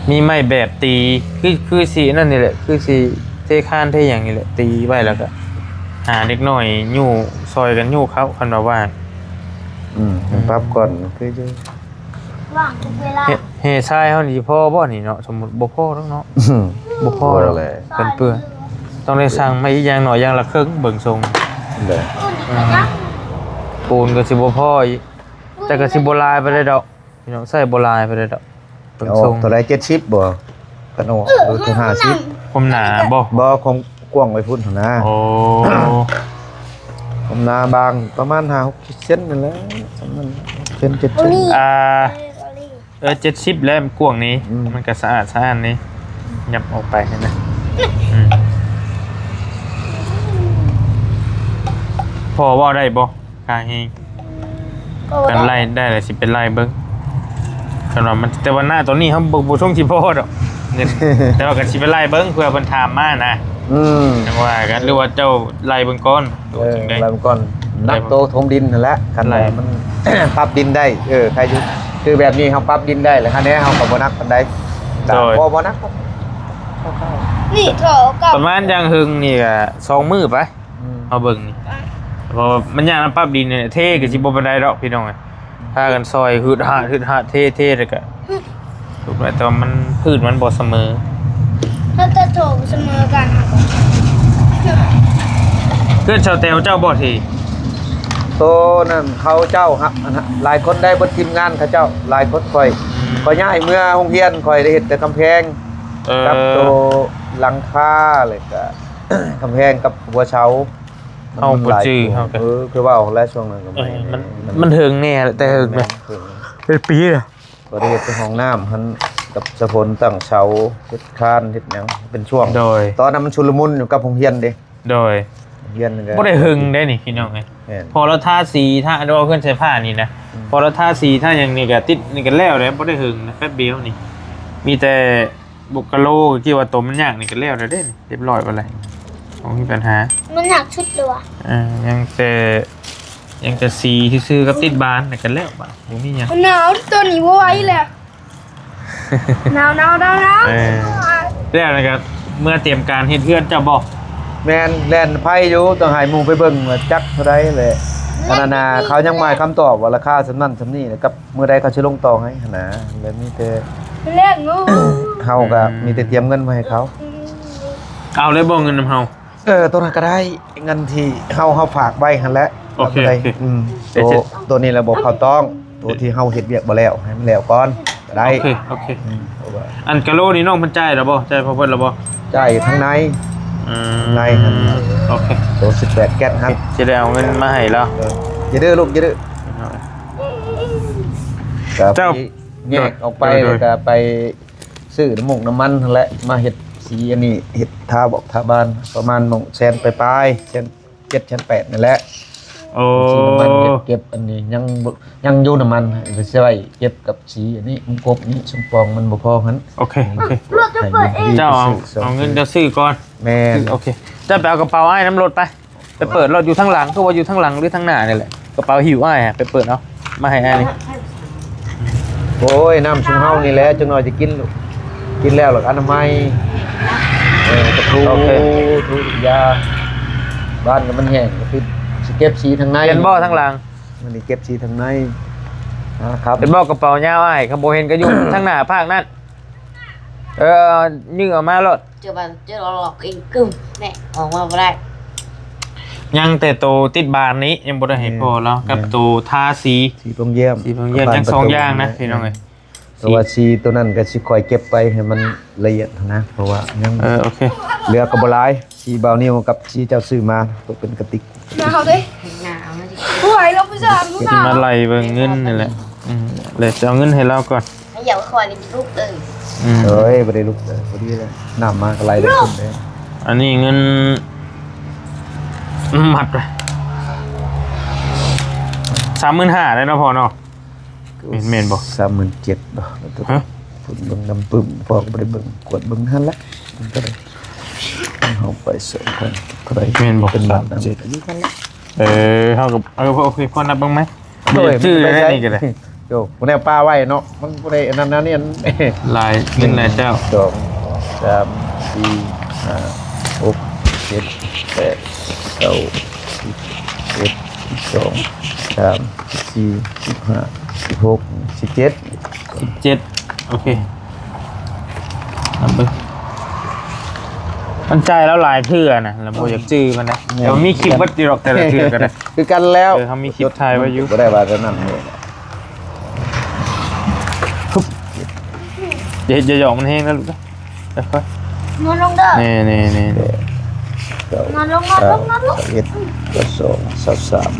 ມີໄມ້ແບບຕີ ຄື ຄືຊິນັ້ນນີ້ແຫຼະ ຄືຊິເທຄານເທຫຍັງນີ້ແຫຼະ ຕີໄວ້ແລ້ວກໍຫາເດັກນ້ອຍຍູ້ ຊ່ອຍກັນຍູ້ເຂົ້າ ຄັນວ່າວ່າງ ອືມ ອືມ ປັບກ່ອນ ຄືຢູ່ ວ່າງທຸກເວລາ ແຮ່ຊາຍເຮົານີ້ພໍບໍ່ນີ້ເນາະ? ສົມມຸດບໍ່ພໍດອກເນາະ ອືມ ບໍ່ພໍດອກ ບໍ່ແຫຼະ ເປັນເປື້ອນ ຕ້ອງໄດ້ສັ່ງມາອີກຢ່າງໜ້ອຍຢ່າງລະເຄິ່ງ ເບິ່ງຊົງ ແຫຼະ ອືມ ປູນກໍຊິບໍ່ພໍອີກ ແຕ່ກໍຊິບໍ່ຫຼາຍປານໃດດອກ ພີ່ນ້ອງ ໃຊ້ບໍ່ຫຼາຍປານໃດດອກ ເບິ່ງຊົງ ເທົ່າໃດ ເຈັດສິບບໍ່? ຄັນອອກ ຫຼືເຖິງຫ້າສິບ ຄວາມໜາບໍ່? ບໍ່ ຄວາມກວ້າງໄວ້ພຸ້ນຫັ້ນນະ ໂອ້ ຄວາມໜາບາງປະມານຫ້າຫົກເຊັນນັ້ນແຫຼະ ສ່ຳນັ້ນ ເຊັນ ເຈັດເຊັນ ອ່າ ເອີ ເຈັດສິບແລ້ວ ມັນກວ້າງນີ້ ອືມ ມັນກໍສະອາດສະອ້ານນີ້ ຫຍັບອອກໄປຫັ້ນນະ ອືມ ພໍເວົ້າໄດ້ບໍ່? ຄ່າແຮງ ກໍ ຄັນໄລ່ໄດ້ລະຊິໄປໄລ່ເບິ່ງ ຄັນວ່າມັນ ແຕ່ວ່ານະຕອນນີ້ເຮົາບໍ່ ບໍ່ຊົງຊິພໍດອກເງິນ ແຕ່ວ່າກໍຊິໄປໄລ່ເບິ່ງ ເພື່ອເພິ່ນຖາມມານະ ອືມ ຈັ່ງວ່າກັນ ຫຼືວ່າເຈົ້າໄລ່ເບິ່ງກ່ອນ ເອີ ຈັ່ງໃດ ໄລ່ເບິ່ງກ່ອນ ໄລ່ເບິ່ງ ໜັກໂຕຖົມດິນຫັ້ນແຫຼະ ຄັນວ່າ ໄລ່ ມັນປັບດິນໄດ້ ເອີ ໃຄຢູ່ ຄືແບບນີ້ເຮົາປັບດິນໄດ້ແລ້ວ ຄະແນນເຮົາກໍບໍ່ໜັກປານໃດ ໂດຍ ກໍບໍ່ ບໍ່ໜັກ ນີ້ທໍ່ເກົ່າ ປະມານຢ່າງເຫິງນີ້ກໍສອງມື້ໄປ ອືມ ເຮົາເບິ່ງນີ້ ອ່ະ ເພາະວ່າມັນຍາກນຳປັບດິນນີ້ແຫຼະ ເທກໍຊິບໍ່ປານໃດດອກພີ່ນ້ອງເອີຍ ພາກັນຊ່ອຍຫືດຫາດ ຫືດຫາດ ເທ ເທ ແລ້ວກໍ ແຕ່ວ່າມັນ ພື້ນມັນບໍ່ສະເໝີ ເຮົາຈະໂຖສະເໝີກັນ ເຮືອນສາວແຕວເຈົ້າບໍ່ທີ່? ໂຕນັ້ນເຂົາເຈົ້າຮັບ ອັນ ຫຼາຍຄົນໄດ້ ເບິດທີມງານເຂົາເຈົ້າ ຫຼາຍຄົນ. ຂ້ອຍ ອືມ ຂ້ອຍຍ້າຍເມືອໂຮງຮຽນ ຂ້ອຍໄດ້ເຮັດແຕ່ກຳແພງ ເອີ ກັບໂຕຫຼັງຄາ ແລ້ວກະກຳແພງກັບຫົວເສົາ. ເຮົາບໍ່ຈື່ ມັນຫຼາຍໂຕ ເຮົາກໍ ເອີ ຄືເວົ້າແລ້ວ ຊ່ວງນັ້ນກໍ ເອີ ແມ່ນ ມັນ ມັນ ມັນເຖິງແນ່ ແຕ່ເຖິງ ແມ່ນ ແມ່ນ ເຖິງ ເປັນປີແລ້ວ. ກໍໄດ້ເຮັດແຕ່ຫ້ອງນ້ຳຫັ້ນ ກັບສະໂພນຕັ້ງເສົາ ເຮັດຄານ ເຮັດຫຍັງ ເປັນຊ່ວງ ໂດຍ ຕອນນັ້ນມັນຊຸນລະມຸນຢູ່ກັບໂຮງຮຽນເດ້. ໂດຍ ໂຮງຮຽນກໍບໍ່ໄດ້ເຖິງເດ້ນີ້ພີ່ນ້ອງເອີຍ. ແມ່ນ ພໍລາວທາສີ ທາ ເວົ້າເຮືອນສາຍຟ້ານີ້ນະ ອືມ ພໍລາວທາສີ ທາຫຍັງນີ້ກໍຕິດ ນີ້ກໍແລ້ວເດ້ ບໍ່ໄດ້ເຖິງນະ ແປັບດຽວນີ້. ມີແຕ່ບຸກກະໂລ ທີ່ວ່າໂຕມັນຍາກນີ້ກໍແລ້ວແລ້ວເດ້ ຮຽບຮ້ອຍເບິດແລ້ວ ບໍ່ມີບັນຫາ. ມັນຍາກສຸດແລ້ວຫວາ? ເອີ ຍັງແຕ່ ຍັງແຕ່ສີຊື່ໆ ກັບຕິດບານ ແລ້ວກໍແລ້ວບາດ ບໍ່ມີຫຍັງ. ໜາວ ຕອນນີ້ບໍ່ໄຫວແລ້ວ ໜາວໆໆໆ. ເອີ ແລ້ວນັ້ນກໍເມືອຕຽມການເຮັດເຮືອນເຈົ້າບໍ່? ແມ່ນ ແລ່ນໄຟຢູ່ ຕ້ອງໃຫ້ໝູ່ໄປເບິ່ງວ່າຈັກເທົ່າໃດແຫຼະ. ອັນນັ້ນນະ ເຂົາຍັງບໍ່ໃຫ້ຄຳຕອບວ່າລາຄາສ່ຳນັ້ນສ່ຳນີ້ ແລ້ວກັບມື້ໃດເຂົາຊິລົງຕໍ່ໃຫ້ຫັ້ນນະ. ແລ້ວມີແຕ່ ເຮົາກໍ ອືມ ມີແຕ່ຕຽມເງິນມາໃຫ້ເຂົາ. ເອົາໄດ້ບໍ່ເງິນນຳເຮົາ? ເອີ ໂຕນັ້ນກໍໄດ້ ເງິນທີ່ເຮົາ ເຮົາຝາກໄວ້ຫັ້ນແຫຼະ. ໂອເຄ ໂອເຄ ອືມ ໂຕ ໂຕນີ້ລະບໍ່ເຂົ້າຕ້ອງ ໂຕທີ່ເຮົາເຮັດວຽກບໍ່ແລ້ວ ໃຫ້ມັນແລ້ວກ່ອນກໍໄດ້. ໂອເຄ ໂອເຄ ອືມ ເພາະວ່າ ອັນກະໂລນີ້ນ້ອງເພິ່ນຈ່າຍແລ້ວບໍ່? ຈ່າຍພໍເບິດແລ້ວບໍ່? ຈ່າຍທາງໃນ ອືມ ໃນຫັ້ນ. ໂອເຄ ໂຕສິບແປດແກັດຫັ້ນ ຊິໄດ້ເອົາເງິນມາໃຫ້ລາວ. ເອີ ຢ່າດື້ລູກ ຢ່າດື້. ກໍ ເຈົ້າ ແຍກອອກໄປ ໂດຍ ແລ້ວກໍໄປ ຊື້ນ້ຳມັນ ນ້ຳມັນຫັ້ນແຫຼະ ມາເຮັດສີອັນນີ້ ເຮັດທາບອກທາບານ ປະມານໝ່ອງແສນປາຍໆ ແສນເຈັດ ແສນແປດນີ້ແຫຼະ. ໂອ້ ສີນ້ຳມັນເກັບ ເກັບອັນນີ້ ຍັງບໍ່ ຍັງຢູ່ນ້ຳມັນ ໄປໃຊ້ເກັບກັບສີອັນນີ້ ມັນກົບນີ້ ຊຸມປອງມັນບໍ່ພໍຫັ້ນ. ໂອເຄ ໂອເຄ ໃຫ້ເບິ່ງດີ ເຈົ້າເອົາ ເອົາເງິນເຈົ້າຊື້ກ່ອນ. ແມ່ນ ໂອເຄ ເຈົ້າໄປເອົາກະເປົາອ້າຍນຳລົດໄປ. ໄປເປີດລົດຢູ່ທາງຫຼັງ ຄືວ່າຢູ່ທາງຫຼັງ ຫຼືທາງໜ້ານີ້ແຫຼະ ກະເປົາຫິ້ວອ້າຍ ໄປເປີດເອົາ ມາໃຫ້ອ້າຍນີ້. ໂອ້ຍ ນ້ຳຊຸມເຮົານີ້ແຫຼະ ຈັກໜ່ອຍຈະກິນ ກິນແລ້ວລະອະນາໄມ. ເອີ ກະຖູ ໂອເຄ ຖູຢາ ບ້ານກໍມັນແຫ້ງ ກໍຄືຊິເກັບສີທາງໃນ. ແມ່ນບໍ່ທາງຫຼັງ? ມັນນີ້ເກັບສີທາງໃນ. ອ່າ ຄັບ ເຫັນບໍ່ກະເປົາຍາວອ້າຍ? ຄັນບໍ່ເຫັນກໍຢູ່ທາງໜ້າພາກນັ້ນ. ເອີ ຍື່ອອກມາໂລດ. ເຈົ້າວ່າເຈົ້າລອກເອງກຶ້ມແນ່ ອອກມາບໍ່ໄດ້. ຍັງແຕ່ໂຕຕິດບານນີ້ ຍັງບໍ່ໄດ້ໃຫ້ພໍ່ລາວ ແມ່ນ ກັບ ແມ່ນ ໂຕທາສີ ສີໂປ່ງຢ້ຽມ ສີໂປ່ງຢ້ຽມ ຍັງສອງຢ່າງນະພີ່ນ້ອງເອີຍ. ແຕ່ວ່າສີໂຕນັ້ນກໍຊິຄ່ອຍເກັບໄປໃຫ້ມັນລະອຽດນະ ເພາະວ່າຍັງ ເອີ ໂອເຄ ເຫຼືອກໍບໍ່ຫຼາຍ. ສີບ່າວນິວກັບສີເຈົ້າຊື້ມາ ຕົກເປັນກະຕິກ. ໜາວເດ້ ໜາວ. ໂອ້ຍ ລາວໄປສາມ ຊິມາໄລ່ເບິ່ງເງິນນີ້ແຫຼະ. ອືມ ແລ້ວຈະເອົາເງິນໃຫ້ລາວກ່ອນ. ຢ່າໄປຄ່ອຍນີ້ລູກເອີຍ. ອືມ ເອີຍ ບໍ່ໄດ້ລູກເອີຍ ພໍດີແລ້ວ ນ້ຳມາກໍໄລ່ໄດ້ຂຶ້ນເດ້. ອັນນີ້ເງິນມັດໄປ ສາມໝື່ນຫ້າ ໄດ້ເນາະພໍ່ເນາະ. ແມ່ນ ແມ່ນບໍ່? ສາມໝື່ນເຈັດບໍ່? ຮະ? ເບິ່ງນຳປຶ້ມ ພໍ່ກໍບໍ່ໄດ້ເບິ່ງ ກວດເບິ່ງຫັ້ນລະ ມັນເທົ່າໃດ. ເຮົາໄປສອງພັນເທົ່າໃດ ແມ່ນບໍ່? ເປັນບາດນຳ ສາມເຈັດ ຢູ່ຫັ້ນລະ. ເອີ ເຮົາກໍ ເອີ ໂອເຄ ພໍ່ນັບເບິ່ງໃໝ່. ໂດຍ ຈື່ໄດ້ນີ້ກໍໄດ້. ໂອ້ ບໍ່ໄດ້ປະໄວ້ເນາະ ມັນບໍ່ໄດ້ອັນນັ້ນນະນີ້ ຫຼາຍເງິນຫຼາຍເຈົ້າ. ສອງ ສາມ ສີ່ ຫ້າ ຫົກ ເຈັດ ແປດ ເກົ້າ ສິບ ສິບເອັດ ສິບສອງ ສິບສາມ ສິບສີ່ ສິບຫ້າ ສິບຫົກ ສິບເຈັດ ສິບເຈັດ ໂອເຄ ນັບເບິ່ງ. ມັນຈ່າຍແລ້ວຫຼາຍເທື່ອນະ ແລ້ວບໍ່ຢາກຈື່ມັນນະ. ແມ່ນ ແຕ່ວ່າມີຄລິບເບິດຢູ່ດອກ ແຕ່ລະເທື່ອກໍໄດ້ ຄືກັນແລ້ວ. ເອີ ເຮົາມີຄລິບຖ່າຍໄວ້ຢູ່ ບໍ່ໄດ້ວ່າແຕ່ນັ້ນ. ຢ່າເຮັດ ຢ່າຫຍອກມັນແຮງນະລູກເດີ. ຄ່ອຍໆ ນອນລົງເດີ. ນີ້ໆໆ ແປດ ເກົ້າ ນອນລົງ ນອນລົງ ນອນລົງ. ຊາວເອັດ ຊາວສອງ ຊາວສາມ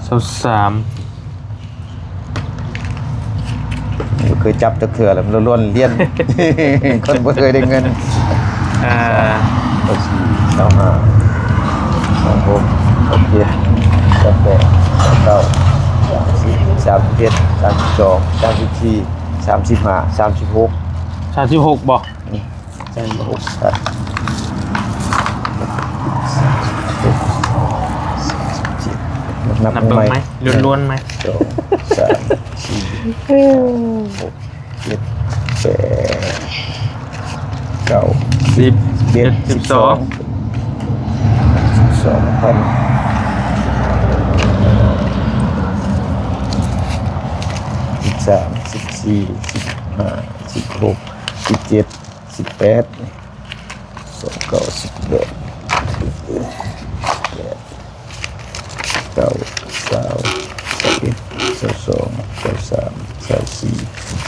ຊາວສາມ ບໍ່ເຄີຍຈັບຈັກເທື່ອແລ້ວ ມັນລ້ວນໆ ລຽນ ຄົນບໍ່ເຄີຍໄດ້ເງິນ. ອ່າ ຊາວສີ່ ຊາວຫ້າ ຊາວຫົກ ຊາວເຈັດ ຊາວແປດ ຊາວເກົ້າ ສາມສິບ ສາມສິບເອັດ ສາມສິບສອງ ສາມສິບສີ່ ສາມສິບຫ້າ ສາມສິບຫົກ ສາມສິບຫົກບໍ່? ນີ້ ສາມສິບຫົກ ນັບເບິ່ງໃໝ່ ລ້ວນໆໃໝ່ ສອງ ສາມ ສີ່ ຫ້າ ຫົກ ເຈັດ ແປດ ເກົ້າ ສິບ ສິບເອັດ ສິບສອງ ສອງພັນ ສິບສາມ ສິບສີ່ ສິບຫ້າ ສິບຫົກ ສິບເຈັດ ສິບແປດ ສອງເກົ້າ ສິບແປດ ແປດ ເກົ້າ ຊາວ ຊາວເອັດ ຊາວສອງ ຊາວສາມ ຊາວສີ່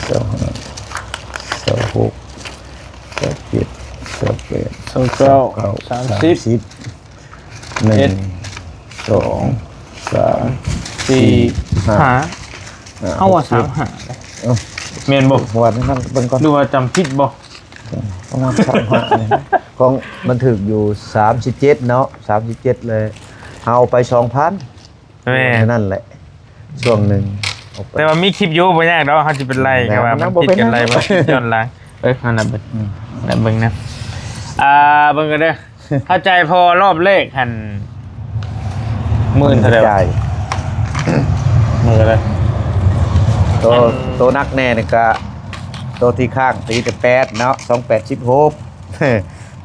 ຊາວຫ້າ ຊາວຫົກ ຊາວເຈັດ ຊາວແປດ ຊາວເກົ້າ ຊາວເກົ້າ ສາມສິບ ສາມສິບ ໜຶ່ງ ເອັດ ສອງ ສາມ ສີ່ ຫ້າ ຫ້າ ເຮົາວ່າ ຫົກ ເຈັດ ສາມຫ້າ ເອົ້າ ແມ່ນບໍ່? ວ່ານັ້ນເບິ່ງກ່ອນ ຫຼືວ່າຈຳຜິດບໍ່? ປະມານສາມຫ້ານີ້ນະ ຂອງມັນຖືກຢູ່ສາມສິບເຈັດເນາະ ສາມສິບເຈັດ ແລ້ວເຮົາເອົາໄປສອງພັນ ແມ່ນ ນັ້ນແຫຼະ ຊ່ວງໜຶ່ງອອກໄປ ແຕ່ວ່າມີຄລິບຢູ່ ບໍ່ຍາກດອກ ເຮົາຊິໄປໄລ່ ແມ່ນ ແຕ່ວ່າມັນ ບໍ່ເປັນຫຍັງ ຜິດກັນໄລ່ ບໍ່ຜິດຍ້ອນຫຼັງ ເອີ ເຮົານັບເບິ່ງ ອືມ ນັບເບິ່ງນຳ ອ່າ ເບິ່ງກັນເດີ ເຂົ້າໃຈພໍລອບແລກຫັ້ນ ໝື່ນເທົ່າໃດວະ? ໝື່ນເທົ່າໃດ? ໂຕ ອັນ ໂຕໜັກແນ່ນີ້ກະ ໂຕທີ່ຄ້າງຕີແຕ່ແປດເນາະ ສອງແປດ ສິບຫົກ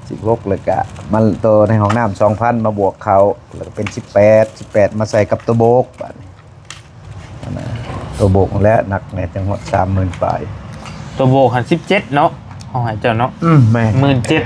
ສິບຫົກ ແລ້ວກະມາໂຕໃນຫ້ອງນ້ຳ ສອງພັນ ມາບວກເຂົ້າ ແລ້ວກະເປັນ ສິບແປດ ສິບແປດ ມາໃສ່ກັບໂຕໂບກ ບາດນີ້ ອັນນະ ໂຕໂບກຫັ້ນແຫຼະໜັກແນ່ ຈັ່ງຮອດສາມໝື່ນປາຍ ໂຕໂບກຫັ້ນ ສິບເຈັດ ເນາະ ເຮົາໃຫ້ເຈົ້າເນາະ ອືມ ແມ່ນ ໝື່ນເຈັດ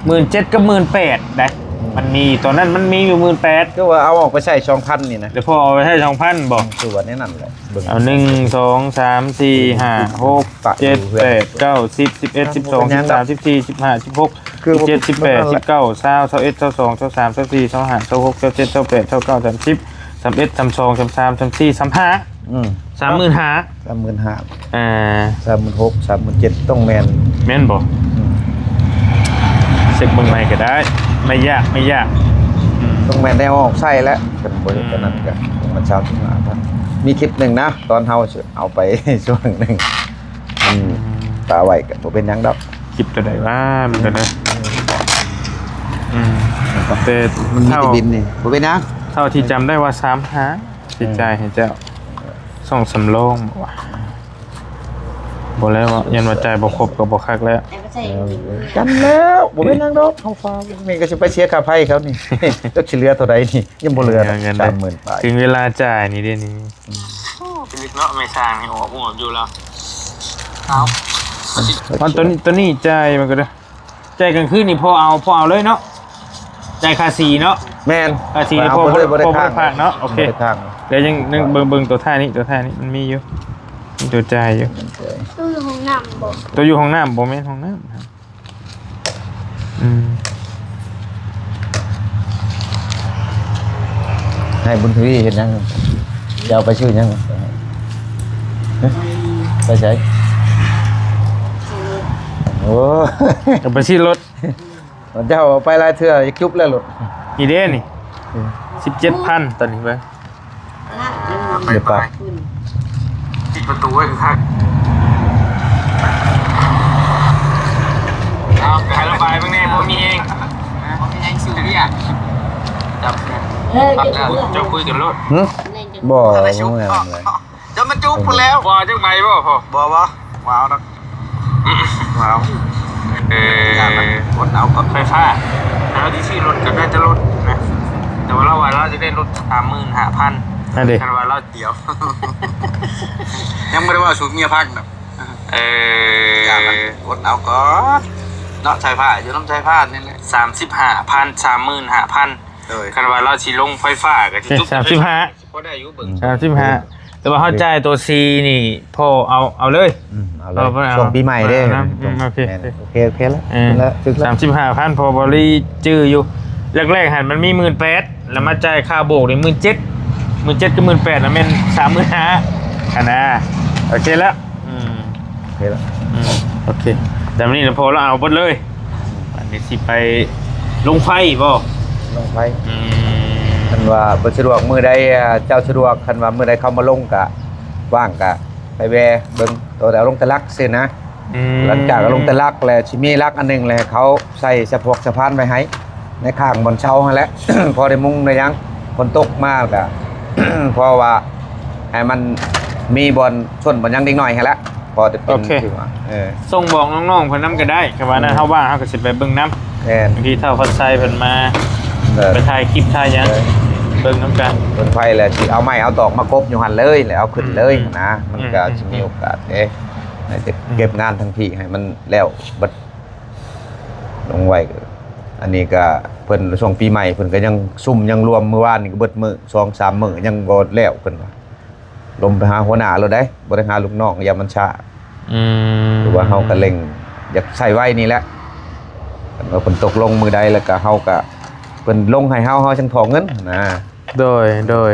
ໝື່ນເຈັດ ກັບ ໝື່ນແປດ ໄດ໋ ອືມ ມັນມີ ຕອນນັ້ນມັນມີຢູ່ ໝື່ນແປດ ຄືວ່າເອົາອອກໄປໃຊ້ ສອງພັນ ນີ້ນະ ແລ້ວພໍເອົາໄປໃຊ້ ສອງພັນ ບໍ່? ຄືວ່າແນວນັ້ນແຫຼະ ເບິ່ງ ເອົາ ໜຶ່ງ ສອງ ສາມ ສີ່ ຫ້າ ຫົກ ເຈັດ ແປດ ເກົ້າ ສິບ ສິບເອັດ ສິບສອງ ສິບສາມ ສິບສີ່ ສິບຫ້າ ສິບຫົກ ສິບເຈັດ ສິບແປດ ສິບເກົ້າ ຊາວ ຊາວເອັດ ຊາວສອງ ຊາວສາມ ຊາວສີ່ ຊາວຫ້າ ຊາວຫົກ ຊາວເຈັດ ຊາວແປດ ຊາວເກົ້າ ສາມສິບ ສາມເອັດ ສາມສອງ ສາມສາມ ສາມສີ່ ສາມຫ້າ ອືມ ສາມໝື່ນຫ້າ ສາມໝື່ນຫ້າ ເອີ ສາມໝື່ນຫົກ ສາມໝື່ນເຈັດ ຕ້ອງແມ່ນ ແມ່ນບໍ່? ອືມ ເຊັກເບິ່ງໃໝ່ກໍໄດ້ ໄມ່ຍາກ ໄມ່ຍາກ ອືມ ຕ້ອງແມ່ນໄດ້ເອົາອອກໃຊ້ແລ້ວ ຄັນບໍ່ເຮັດ ອືມ ອັນນັ້ນກໍ ມັນຊາວສິບຫ້າພັນ ມີຄລິບໜຶ່ງນະ ຕອນເຮົາເອົາໄປຊ່ວງໜຶ່ງ ມັນປະໄວ້ກໍບໍ່ເປັນຫຍັງດອກ ຄລິບໂຕໃດວະ ມັນກໍໄດ້ ອືມ ແຕ່ມັນມີແຕ່ບິນນີ້ ບໍ່ເປັນຫຍັງ ເທົ່າທີ່ຈຳໄດ້ວ່າ ສາມຫ້າ ຊິຈ່າຍໃຫ້ເຈົ້າ ຊ່ອງສຳລອງບໍ່ວະ ບໍ່ແລ້ວ ຢ້ານວ່າຈ່າຍບໍ່ຄົບກໍບໍ່ຄັກແລ້ວ ກັນແລ້ວ ບໍ່ເປັນຫຍັງດອກ ເຮົາຟ້າວ ນີ້ກໍຊິໄປເສຍຄ່າໄຟເຂົານີ້ ຈັກຊິເຫຼືອເທົ່າໃດນີ້ ຍັງບໍ່ເຫຼືອ ເງິນ ສາມໝື່ນປາຍ ເງິນເດ້ ເຖິງເວລາຈ່າຍນີ້ເດ້ນີ້ ໂອ້ ພິລຶກເນາະ ແມ່ຊ່າງນີ້ອອກຫົວຢູ່ແລ້ວ ເອົາ ມັນຕົວນີ້ ຕົວນີ້ຈ່າຍມັນກໍໄດ້ ຈ່າຍກາງຄືນນີ້ພໍເອົາ ພໍເອົາເລີຍເນາະ ຈ່າຍຄ່າສີເນາະ ແມ່ນ ຄ່າສີນີ້ພໍ ພໍ ພໍບໍ່ໄດ້ ບໍ່ໄດ້ ບໍ່ໄດ້ ຄ້າງ ພາກເນາະ ໂອເຄ ບໍ່ໄດ້ຄ້າງ ແລ້ວຍັງ ຍັງເບິ່ງ ເບິ່ງຕົວທ້າຍນີ້ ຕົວທ້າຍນີ້ມັນມີຢູ່ ມີຕົວຈ່າຍຢູ່ ໂຕຢູ່ຫ້ອງນ້ຳບໍ່? ໂຕຢູ່ຫ້ອງນ້ຳ ບໍ່ແມ່ນຫ້ອງນ້ຳ ອືມ ໃຫ້ບຸນທະວີເຮັດຫຍັງ? ຈະເອົາໄປຊື້ຫຍັງ? ໄປໃສ? ໂອ້ ເອົາໄປຊື້ລົດ ເຈົ້າເອົາໄປຫຼາຍເທື່ອ ຢາກຈຸບແລ້ວລົດ ນີ້ເດ້ນີ້ ອືມ ສິບເຈັດພັນ ຕອນນີ້ເບິ່ງ ໄປ ໄປ ປິດປະຕູໄວ້ຄັກ ເອົາ ໃຫ້ລະບາຍເບິ່ງແດ່ ບໍ່ມີແຮງ ບໍ່ມີແຮງສູ້ວຽກ ຈັບ ເອີ ເຈົ້າຄຸຍກັນໂລດ ຫື? ບໍ່ ບໍ່ແມ່ນເລີຍ ຈະມາຈຸບພຸ້ນແລ້ວ ບໍ່ຈັກໃບບໍ່ພໍ່? ບໍ່ ບໍ່ ບໍ່ເອົາດອກ ວ້າວ ເອີ ອົດເອົາກັບໄຟຟ້າ ແຕ່ວ່າທີ່ຊື້ລົດກໍໄດ້ແຕ່ລົດນະ ແຕ່ວ່າລາວວ່າລາວຈະໄດ້ລົດສາມໝື່ນຫ້າພັນ ນັ້ນເດ້ ຄັນວ່າລາວດຽວ ຍັງບໍ່ໄດ້ເວົ້າສູ່ເມຍຟັງດອກ ເອີ ຢ່າມັນ ອົດເອົາກ່ອນເນາະ ສາຍຟ້າ ຢູ່ນຳສາຍຟ້ານີ້ແຫຼະ ສາມສິບຫ້າພັນ ສາມໝື່ນຫ້າພັນ ໂດຍ ຄັນວ່າລາວຊິລົງໄຟຟ້າກໍຊິ ເອີ ຈຸດ ສາມສິບຫ້າ ພໍໄດ້ຢູ່ເບິ່ງ ສາມສິບຫ້າ ແຕ່ວ່າເຮົາຈ່າຍຕົວສີ່ນີ້ ພໍເອົາ ເອົາເລີຍ ອືມ ເອົາເລີຍ ເອົາ ຊ່ວງປີໃໝ່ເດ້ ເອົານຳ ອືມ ໂອເຄ ແມ່ນ ໂອເຄ ໂອເຄລະ ເອີ ຖືກລະ ສາມສິບຫ້າພັນ ພໍບໍລິຈື່ຢູ່ ແລກໆຫັ້ນມັນມີໝື່ນແປດ ແລ້ວມາຈ່າຍຄ່າໂບກນີ້ໝື່ນເຈັດ ໝື່ນເຈັດກັບໝື່ນແປດນະແມ່ນສາມໝື່ນຫ້າຫັ້ນນະ ໂອເຄລະ ອືມ ໂອເຄລະ ອືມ ໂອເຄ ແຕ່ມື້ນີ້ນະ ພໍລາວເອົາເບິດເລີຍ ອັນນີ້ຊິໄປລົງໄຟບໍ່? ລົງໄຟ ອືມ ຄັນວ່າບໍ່ສະດວກມື້ໃດ ເຈົ້າສະດວກ ຄັນວ່າມື້ໃດເຂົາມາລົງກະວ່າງກະໄປແວ່ເບິ່ງ ໂຕແຕ່ເອົາລົງແຕ່ຫຼັກຊື່ນະ ອືມ ຫຼັງຈາກເອົາລົງແຕ່ຫຼັກແລ້ວ ຊິມີຫຼັກອັນໜຶ່ງແລ້ວ ໃຫ້ເຂົາໃສ່ສະພວກສະພານໄວ້ໃຫ້ ໃນຂ້າງບ່ອນເຊົາຫັ້ນແຫຼະ ພໍໄດ້ມຸງໄດ້ຫຍັງ ຝົນຕົກມາກະ ເພາະວ່າໃຫ້ມັນມີບ່ອນຊົນບ່ອນຫຍັງເດັກນ້ອຍຫັ້ນແຫຼະ ພໍຈະເປັນ ໂອເຄ ທີ່ວ່າ ເອີ ສົ່ງບອກນ້ອງໆເພິ່ນນຳກໍໄດ້ ຄັນວ່ານັ້ນ ອືມ ເຮົາວ່າງເຮົາກໍຊິໄປເບິ່ງນຳ ແມ່ນ ບາງທີທ້າວພັດໄຊເພິ່ນມາ ເອີ ໄປຖ່າຍຄລິບຖ່າຍຫຍັງ ເອີ ເບິ່ງນຳກັນ ເພິ່ນໄປແລ້ວຊິເອົາໄມ້ເອົາຕອກມາກົບຢູ່ຫັ້ນເລີຍ ແລ້ວເອົາຂຶ້ນເລີຍ ອືມ ນະ ມັນກໍ ອືມ ຊິມີໂອກາດເດ້ ໃຫ້ເກັບ ອືມ ເກັບງານທາງພີ້ໃຫ້ມັນແລ້ວເບິດ ລົງໄວ້. ອັນນີ້ກໍເພິ່ນຊ່ວງປີໃໝ່ ເພິ່ນກໍຍັງຊຸມຍັງລວມ ມື້ວານນີ້ກໍເບິດມື້ ສອງສາມມື້ຍັງບໍ່ແລ້ວ ເພິ່ນວ່າ. ລົມໄປຫາຫົວໜ້າໂລດເດ້ ບໍ່ໄດ້ຫາລູກນ້ອງ ຢ້ານມັນຊ້າ. ອືມ ຄືວ່າເຮົາກໍເລັ່ງ ຢາກໃຊ້ໄວນີ້ແຫຼະ. ຄັນວ່າເພິ່ນຕົກລົງມື້ໃດ ແລ້ວກໍເຮົາກໍ ເພິ່ນລົງໃຫ້ເຮົາ ເຮົາຈັ່ງຖອນເງິນນະ. ໂດຍ ໂດຍ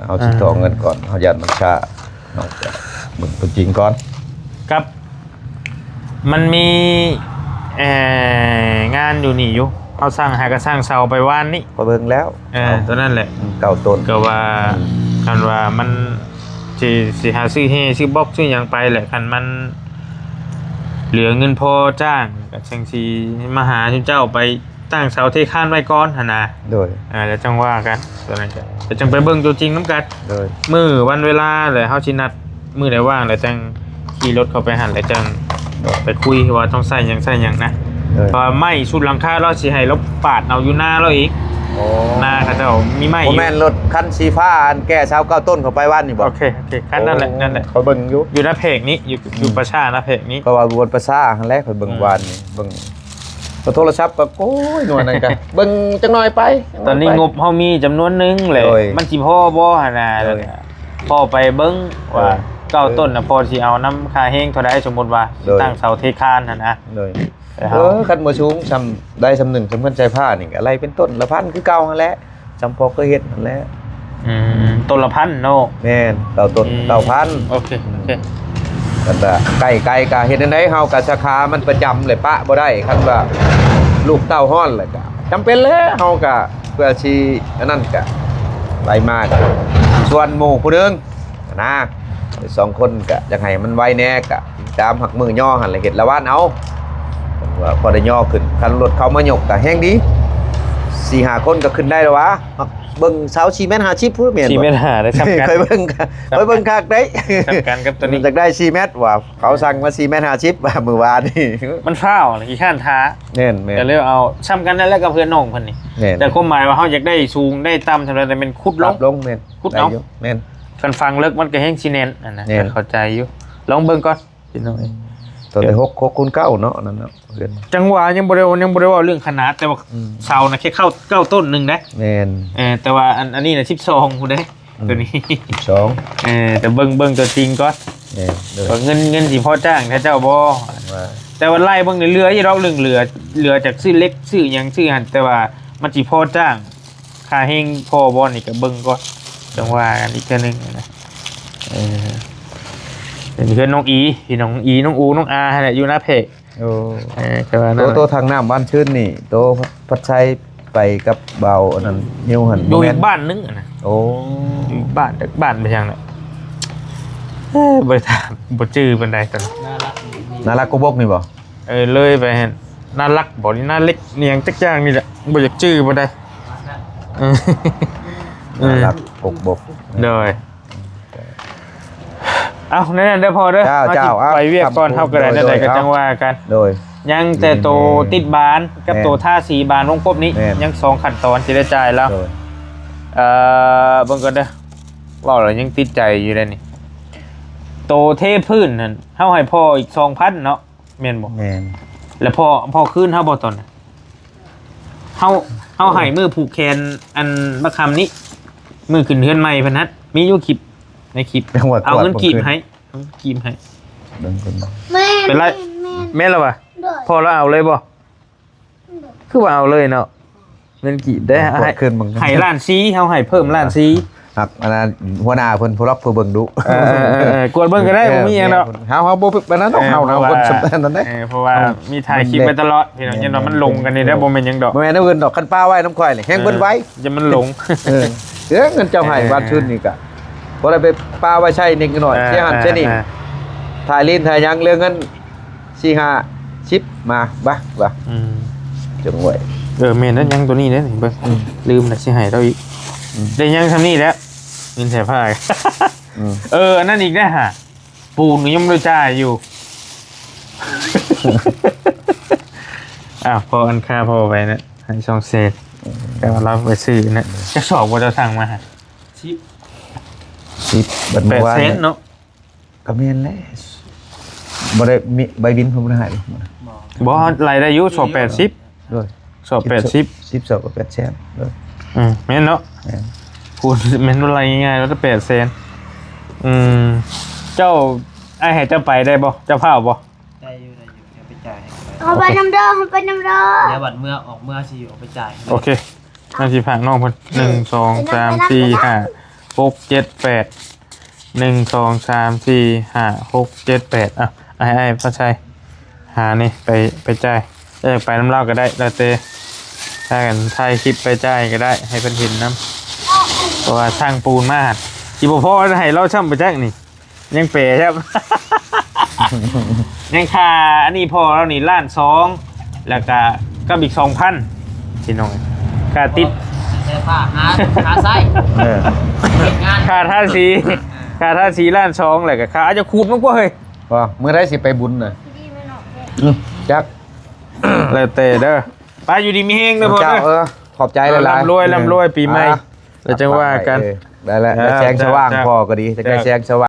ເຮົາຊິຖອນເງິນກ່ອນ ອ່າ ເຮົາຢ້ານມັນຊ້າ ເຮົາກໍເບິ່ງຕົວຈິງກ່ອນ. ກັບ ມັນມີ ເອີ ງານຢູ່ນີ້ຢູ່ ເຮົາສັ່ງ ຫາກໍສັ່ງເສົາໄປວານນີ້ ຂ້ອຍເບິ່ງແລ້ວ ເອີ ເສົາ ຕົວນັ້ນແຫຼະ ອືມ ເກົ້າຕົ້ນ ກໍວ່າ ອືມ ຄັນວ່າມັນ ຊິ ຊິຫາຊື້ແຮ່ຊື້ບລັອກຊື້ຫຍັງໄປແຫຼະ ຄັນມັນເຫຼືອເງິນພໍຈ້າງ ກໍຈັ່ງຊິມາຫາເຈົ້າໄປ ຕັ້ງເສົາເທຄານໄວ້ກ່ອນຫັ້ນນະ. ໂດຍ ເອີ ແລ້ວຈັ່ງວ່າກັນ ຕົວນັ້ນກໍ ແລ້ວຈັ່ງໄປເບິ່ງຕົວຈິງນຳກັນ. ໂດຍ ມື້ວັນເວລາ ແລ້ວເຮົາຊິນັດມື້ໃດວ່າງ ແລ້ວຈັ່ງຂີ່ລົດເຂົ້າໄປຫັ້ນ ແລ້ວຈັ່ງ ໂດຍ ໄປຄຸຍວ່າຕ້ອງໃຊ້ຫຍັງໃຊ້ຫຍັງນະ. ໂດຍ ເພາະວ່າໄມ້ຊຸດຫຼັງຄາລາວຊິໃຫ້ລາວປາດເອົາຢູ່ນາລາວເອງ. ໂອ້ ນາເຂົາເຈົ້າມີໄມ້ຢູ່. ບໍ່ແມ່ນລົດຄັນສີຟ້າ ອັນແກ່ຊາວເກົ້າຕົ້ນເຂົ້າໄປວານນີ້ບໍ່? ໂອເຄ ໂອເຄ ຄັນນັ້ນແຫຼະ ໂອ້ ນັ້ນແຫຼະ ຂ້ອຍເບິ່ງຢູ່ ຢູ່ນາແພກນີ້ ຢູ່ ອືມ ຢູ່ປາຊານາແພກນີ້. ເພາະວ່າຢູ່ປາຊາຫັ້ນແຫຼະ ຂ້ອຍເບິ່ງ ອືມ ວານນີ້ ເບິ່ງ ກໍໂທລະສັບກໍ ໂອ້ຍ ໜ່ວຍນັ້ນກໍ ເບິ່ງຈັກໜ່ອຍໄປ ຕອນນີ້ງົບເຮົາມີຈຳນວນໜຶ່ງແຫຼະ ໂດຍ ມັນຊິພໍບໍ່ຫັ້ນນະ. ໂດຍ ພໍໄປເບິ່ງວ່າ ໂດຍ ເກົ້າຕົ້ນນະ ພໍຊິເອົານຳຄ່າແຮງເທົ່າໃດ ສົມມຸດວ່າ ໂດຍ ຕັ້ງເສົາເທຄານຫັ້ນນະ. ໂດຍ ເອີ ຄັນບໍ່ສູງສ່ຳໃດສ່ຳໜຶ່ງ ສ່ຳເຮືອນສາຍຟ້ານີ້ກໍໄລ່ເປັນຕົ້ນລະພັນຄືເກົ່າຫັ້ນແຫຼະ. ຈຳພໍເຄີຍເຮັດຫັ້ນແຫຼະ. ອືມ ຕົ້ນລະພັນເນາະ. ແມ່ນ ເກົ້າຕົ້ນ ອືມ ເກົ້າພັນ. ໂອເຄ ໂອເຄ ຄັນວ່າໃກ້ໆກໍເຮັດແນວໃດ ເຮົາກໍສາຂາມັນປະຈຳແຫຼະ ປະບໍ່ໄດ້. ຄັນວ່າລູກເຕົ້າຮ້ອນແລ້ວກໍຈຳເປັນແຫຼະ ເຮົາກໍເພື່ອຊິອັນນັ້ນ ກໍໄລ່ມາ ສ່ວນໝູ່ຜູ້ໜຶ່ງ ນະ ສອງຄົນກໍຢາກໃຫ້ມັນໄວແດ່ ກໍຕາມຮັກມື້ຍໍຫັ້ນແຫຼະ ເຮັດລະວານເອົາ ວ່າພໍໄດ້ຍໍຂຶ້ນ. ຄັນລົດເຂົາມາຍົກກໍແຮງດີ ສີ່ຫ້າຄົນກໍຂຶ້ນໄດ້ແລ້ວຫວາ. ເບິ່ງເສົາສີ່ແມັດຫ້າສິບພຸ້ນແມ່ນບໍ່? ສີ່ແມັດຫ້າໄດ້ ສ່ຳກັນ ຂ້ອຍເບິ່ງ ຂ້ອຍເບິ່ງຄັກເດ້ ສ່ຳກັນກັບຕົວນີ້ ຢາກໄດ້ສີ່ແມັດຫວາ. ເຂົາສັ່ງມາສີ່ແມັດຫ້າສິບຫວາ ມື້ວານນີ້ ມັນຟ້າວ ຂີ້ຄ້ານຖ້າ. ແມ່ນໆ ກໍເລີຍເອົາສ່ຳກັນນັ້ນແຫຼະກັບເຮືອນນ້ອງເພິ່ນນີ້. ແມ່ນ ແຕ່ຄວາມໝາຍວ່າເຮົາຢາກໄດ້ສູງໄດ້ຕ່ຳສ່ຳໃດ ແຕ່ແມ່ນຂຸດລົງ ປັບລົງ ແມ່ນ ຂຸດເອົາ ໄດ້ຢູ່ ແມ່ນ ຄັນຝັງເລິກມັນກໍແຮງຊິແໜ້ນ. ອັນນັ້ນ ແມ່ນ ກໍເຂົ້າໃຈຢູ່ ລອງເບິ່ງກ່ອນພີ່ນ້ອງເອີຍ. ຕົວແຕ່ ອືມ ຫົກ ຫົກຄູນເກົ້າເນາະ ອັນນັ້ນເນາະ ເຮືອນ ຈັ່ງວ່າຍັງບໍ່ໄດ້ ຍັງບໍ່ໄດ້ເວົ້າເລື່ອງຂະໜາດ ແຕ່ວ່າ ອືມ ເສົານະແຄ່ເກົ້າ ເກົ້າຕົ້ນໜຶ່ງເດ້. ແມ່ນ ເອີ ແຕ່ວ່າອັນ ອັນນີ້ນະສິບສອງພຸ້ນເດ້ ອືມ ຕົວນີ້ສິບສອງ. ເອີ ແຕ່ເບິ່ງ ເບິ່ງຕົວຈິງກ່ອນ. ແມ່ນ ເອີ ວ່າເງິນ ເງິນຊິພໍຈ້າງເຂົາເຈົ້າບໍ່ ວ່າ ແຕ່ວ່າໄລ່ເບິ່ງນີ້ເຫຼືອຢູ່ດອກ ເລື່ອງເຫຼືອ ເຫຼືອຈາກຊື້ເຫຼັກຊື້ຫຍັງຊື້ຫັ້ນ ແຕ່ວ່າມັນຊິພໍຈ້າງ ຄ່າແຮງພໍບໍ່ນີ້ກໍເບິ່ງກ່ອນ ຈັ່ງວ່າກັນອີກເທື່ອໜຶ່ງນະ. ເອີ ເປັນເຮືອນນ້ອງອີ ພີ່ນ້ອງອີ ນ້ອງອູ ນ້ອງອາຫັ້ນແຫຼະ ຢູ່ນາແພກ. ໂອ້ ເອີ ແຕ່ວ່າ ໂຕ ນັ້ນ ໂຕທາງນ້ຳບ້ານຊື່ນນີ້ ໂຕພັດໄຊໄປກັບບ່າວອັນນັ້ນ ນິວຫັ້ນ ຢູ່ອີກບ້ານໜຶ່ງຫັ້ນນະ. ໂອ້ ຢູ່ບ້ານ ຈັກບ້ານໄປທາງນັ້ນ ເອີ ບໍ່ໄດ້ຖາມ ບໍ່ຈື່ປານໃດຕອນ ໜ້າລັກ ໜ້າລັກ ກູບົກນີ້ບໍ່? ເອີ ເລີຍໄປຫັ້ນ ໜ້າລັກບໍ່ ນີ້ໜ້າເລັກ ອີ່ຫຍັງຈັກຢ່າງນີ້ແຫຼະ ບໍ່ຢາກຈື່ປານໃດ. ເອີ ໜ້າລັກ ເອີ ກົກບົກ. ໂດຍ ເອົ້າ ແນວນັ້ນເດີພໍ່ເດີ ເຈົ້າ ເຮົາຊິ ເຈົ້າ ໄປວຽກກ່ອນ ເຮົາກໍໄດ້ ໂດຍ ແນວໃດກໍ ໂດຍ ຈັ່ງວ່າກັນ. ໂດຍ ຍັງແຕ່ໂຕ ອືມ ຕິດບານກັບ ແມ່ນ ໂຕທາສີບານວົງກົບນີ້ ແມ່ນ ຍັງສອງຂັ້ນຕອນຊິໄດ້ຈ່າຍລາວ. ໂດຍ ເອີ ເບິ່ງກ່ອນເດີ ເວົ້າແລ້ວຍັງຕິດໃຈຢູ່ເດ້ນີ້ ໂຕເທພື້ນຫັ້ນ ເຮົາໃຫ້ພໍ່ອີກສອງພັນເນາະ. ແມ່ນບໍ່? ແມ່ນ ແລ້ວພໍ່ ພໍ່ຄືນເຮົາບໍ່ຕອນນັ້ນ? ເຮົາ ເຮົາໃຫ້ມື້ຜູກແຂນອັນບັກຄຳນີ້ ມື້ຂຶ້ນເຮືອນໃໝ່ເພິ່ນຫັ້ນ ມີຢູ່ຄລິບ ໃນຄລິບ ເອົາເງິນກີບໃຫ້ ເອົາເງິນກີບໃຫ້. ເປັນໄລ ແມ່ນແລ້ວຫວາ? ໂດຍ ພໍ່ລາວເອົາເລີຍບໍ່? ໂດຍ ຄືວ່າເອົາເລີຍເນາະ ເງິນກີບໄດ້ ໃຫ້ ໃຫ້ລ້ານສີ່ ເຮົາໃຫ້ເພີ່ມລ້ານສີ່. ຮັກອັນນັ້ນ ຫົວໜ້າເພິ່ນຜູ້ລັບຜູ້ເບິ່ງດຸ ເອີ ເອີ ເອີ ກວດເບິ່ງກໍໄດ້ ເອີ ບໍ່ມີຫຍັງດອກ. ເຮົາ ເຮົາບໍ່ປານນັ້ນດອກ ເອີ ເຮົາ ເຮົາຄົນ ເພາະວ່າ ສຳ ອັນນັ້ນເດ້ ເພາະວ່າ ເອີ ມີຖ່າຍຄລິບໄວ້ຕະຫຼອດ ພີ່ນ້ອງ ເອີ ຢ້ານວ່າມັນຫຼົງກັນນີ້ ເອີ ໄດ້ ບໍ່ແມ່ນຫຍັງດອກ ບໍ່ແມ່ນແນວອື່ນດອກ. ຄັນປະໄວ້ນຳຂ້ອຍນີ້ແຮງ ເອີ ເບິ່ງໄວ ຢ່າມັນຫຼົງ ເອີ ເລື່ອງເງິນເຈົ້າໃຫ້ ເອີ ບ້ານທຶນນີ້ກະ ບໍ່ໄດ້ໄປປະໄວ້ໃຊ້ນິດໜ້ອຍ ເອີ ເສຍຫັ້ນ ເອີ ເສຍນີ້ ເອີ ຖ່າຍຫຼິ້ນ ຖ່າຍຫຍັງ ເລື່ອງເງິນ ສີ່ຫ້າສິບ ມາ ບາ ບາ ອືມ ຈັ່ງໄວ້ ເອີ ແມ່ນແລ້ວ ຍັງຕົວນີ້ເດ້ ເບິ່ງ ອືມ ລືມແລ້ວ ຊິໃຫ້ລາວອີກ ອືມ ໄດ້ຍັງສ່ຳນີ້ແຫຼະ ເງິນໃສ່ຜ້າ ອືມ ເອີ ອັນນັ້ນອີກເດ້ຫາ ປູນກໍຍັງບໍ່ໄດ້ຈ່າຍຢູ່ ອ້າວ ພໍ່ອັນຄ່າພໍ່ໄປນະ ໃຫ້ສອງແສນ ອືມ ແຕ່ວ່າລາວໄປຊື້ນະ ຈັກສອບບໍ່ ເຈົ້າສັ່ງມາຫາ ສິບ ສິບ ບັດເມື່ອວານ ແປດແສນເນາະ ກໍແມ່ນແຫຼະ ບໍ່ໄດ້ມີໃບບິນເພິ່ນບໍ່ໄດ້ໃຫ້ບໍ່? ບໍ່ ໄລ່ໄດ້ຢູ່ ສອບແປດສິບ ໂດຍ ສອບແປດສິບ ສິບສອບກໍແປດແສນ ໂດຍ ອືມ ແມ່ນເນາະ ແມ່ນ ຄູນແມ່ນໄລ່ງ່າຍໆ ແລ້ວແປດແສນ ອືມ ເຈົ້າ ອ້າຍໃຫ້ເຈົ້າໄປໄດ້ບໍ່? ເຈົ້າພ້າວບໍ່? ໄດ້ຢູ່ ໄດ້ຢູ່ ດຽວໄປຈ່າຍໃຫ້ກໍໄດ້ ເຮົາໄປນຳເດີ ເຮົາໄປນຳເດີ ດຽວບັດເມືອ ອອກເມືອຊິເອົາໄປຈ່າຍໃຫ້ ໂອເຄ ນ້ອງຊິຝາກນ້ອງເພິ່ນ ໜຶ່ງ ສອງ ສາມ ສີ່ ຫ້າ ຫົກ ເຈັດ ແປດ ໜຶ່ງ ສອງ ສາມ ສີ່ ຫ້າ ຫົກ ເຈັດ ແປດ ອ່ະ ໃຫ້ອ້າຍພາໄຊຫານີ້ໄປ ໄປຈ່າຍ ເອີ ໄປນຳລາວກໍໄດ້ ແລ້ວແຕ່ ຖ້າກັນຖ່າຍຄລິບໄປຈ່າຍກໍໄດ້ ໃຫ້ເພິ່ນເຫັນນຳ ເພາະວ່າຊ່າງປູນມາ ຊິບໍ່ພໍໃຫ້ລາວຊ້ຳໄປຈັກນີ້ ຍັງແປແຊບ ຍັງຄ່າອັນນີ້ພໍ່ລາວນີ້ລ້ານສອງ ແລ້ວກະກັບອີກສອງພັນ ພີ່ນ້ອງ ຄ່າຕິດ ແຕ່ຜ້າຫາ ຫາໃຊ້ ເອີ ເຮັດງານ ຄ່າທາສີ ເອີ ຄ່າທາສີລ້ານສອງ ແລ້ວກະຄ່າ ອາດຈະຂູດມັນກວ່າເຮີ້ຍ ບໍ່ ມື້ໃດຊິໄປບຸນນະ ອືມ ຈັກ ແລ້ວແຕ່ເດີ ໄປ ຢູ່ດີມີແຮງເດີພໍ່ເດີ ເອີ ຂອບໃຈຫຼາຍໆ ເອີ ລ່ຳລວຍ ເອີ ລ່ຳລວຍ ປີໃໝ່ ອ່າ ແລ້ວຈັ່ງວ່າກັນ ເອີ ໄດ້ແລ້ວ ເອີ ແສງສະຫວ່າງ ເຈົ້າ ພໍ່ກໍດີ ເຈົ້າ ແສງສະຫວ່າງ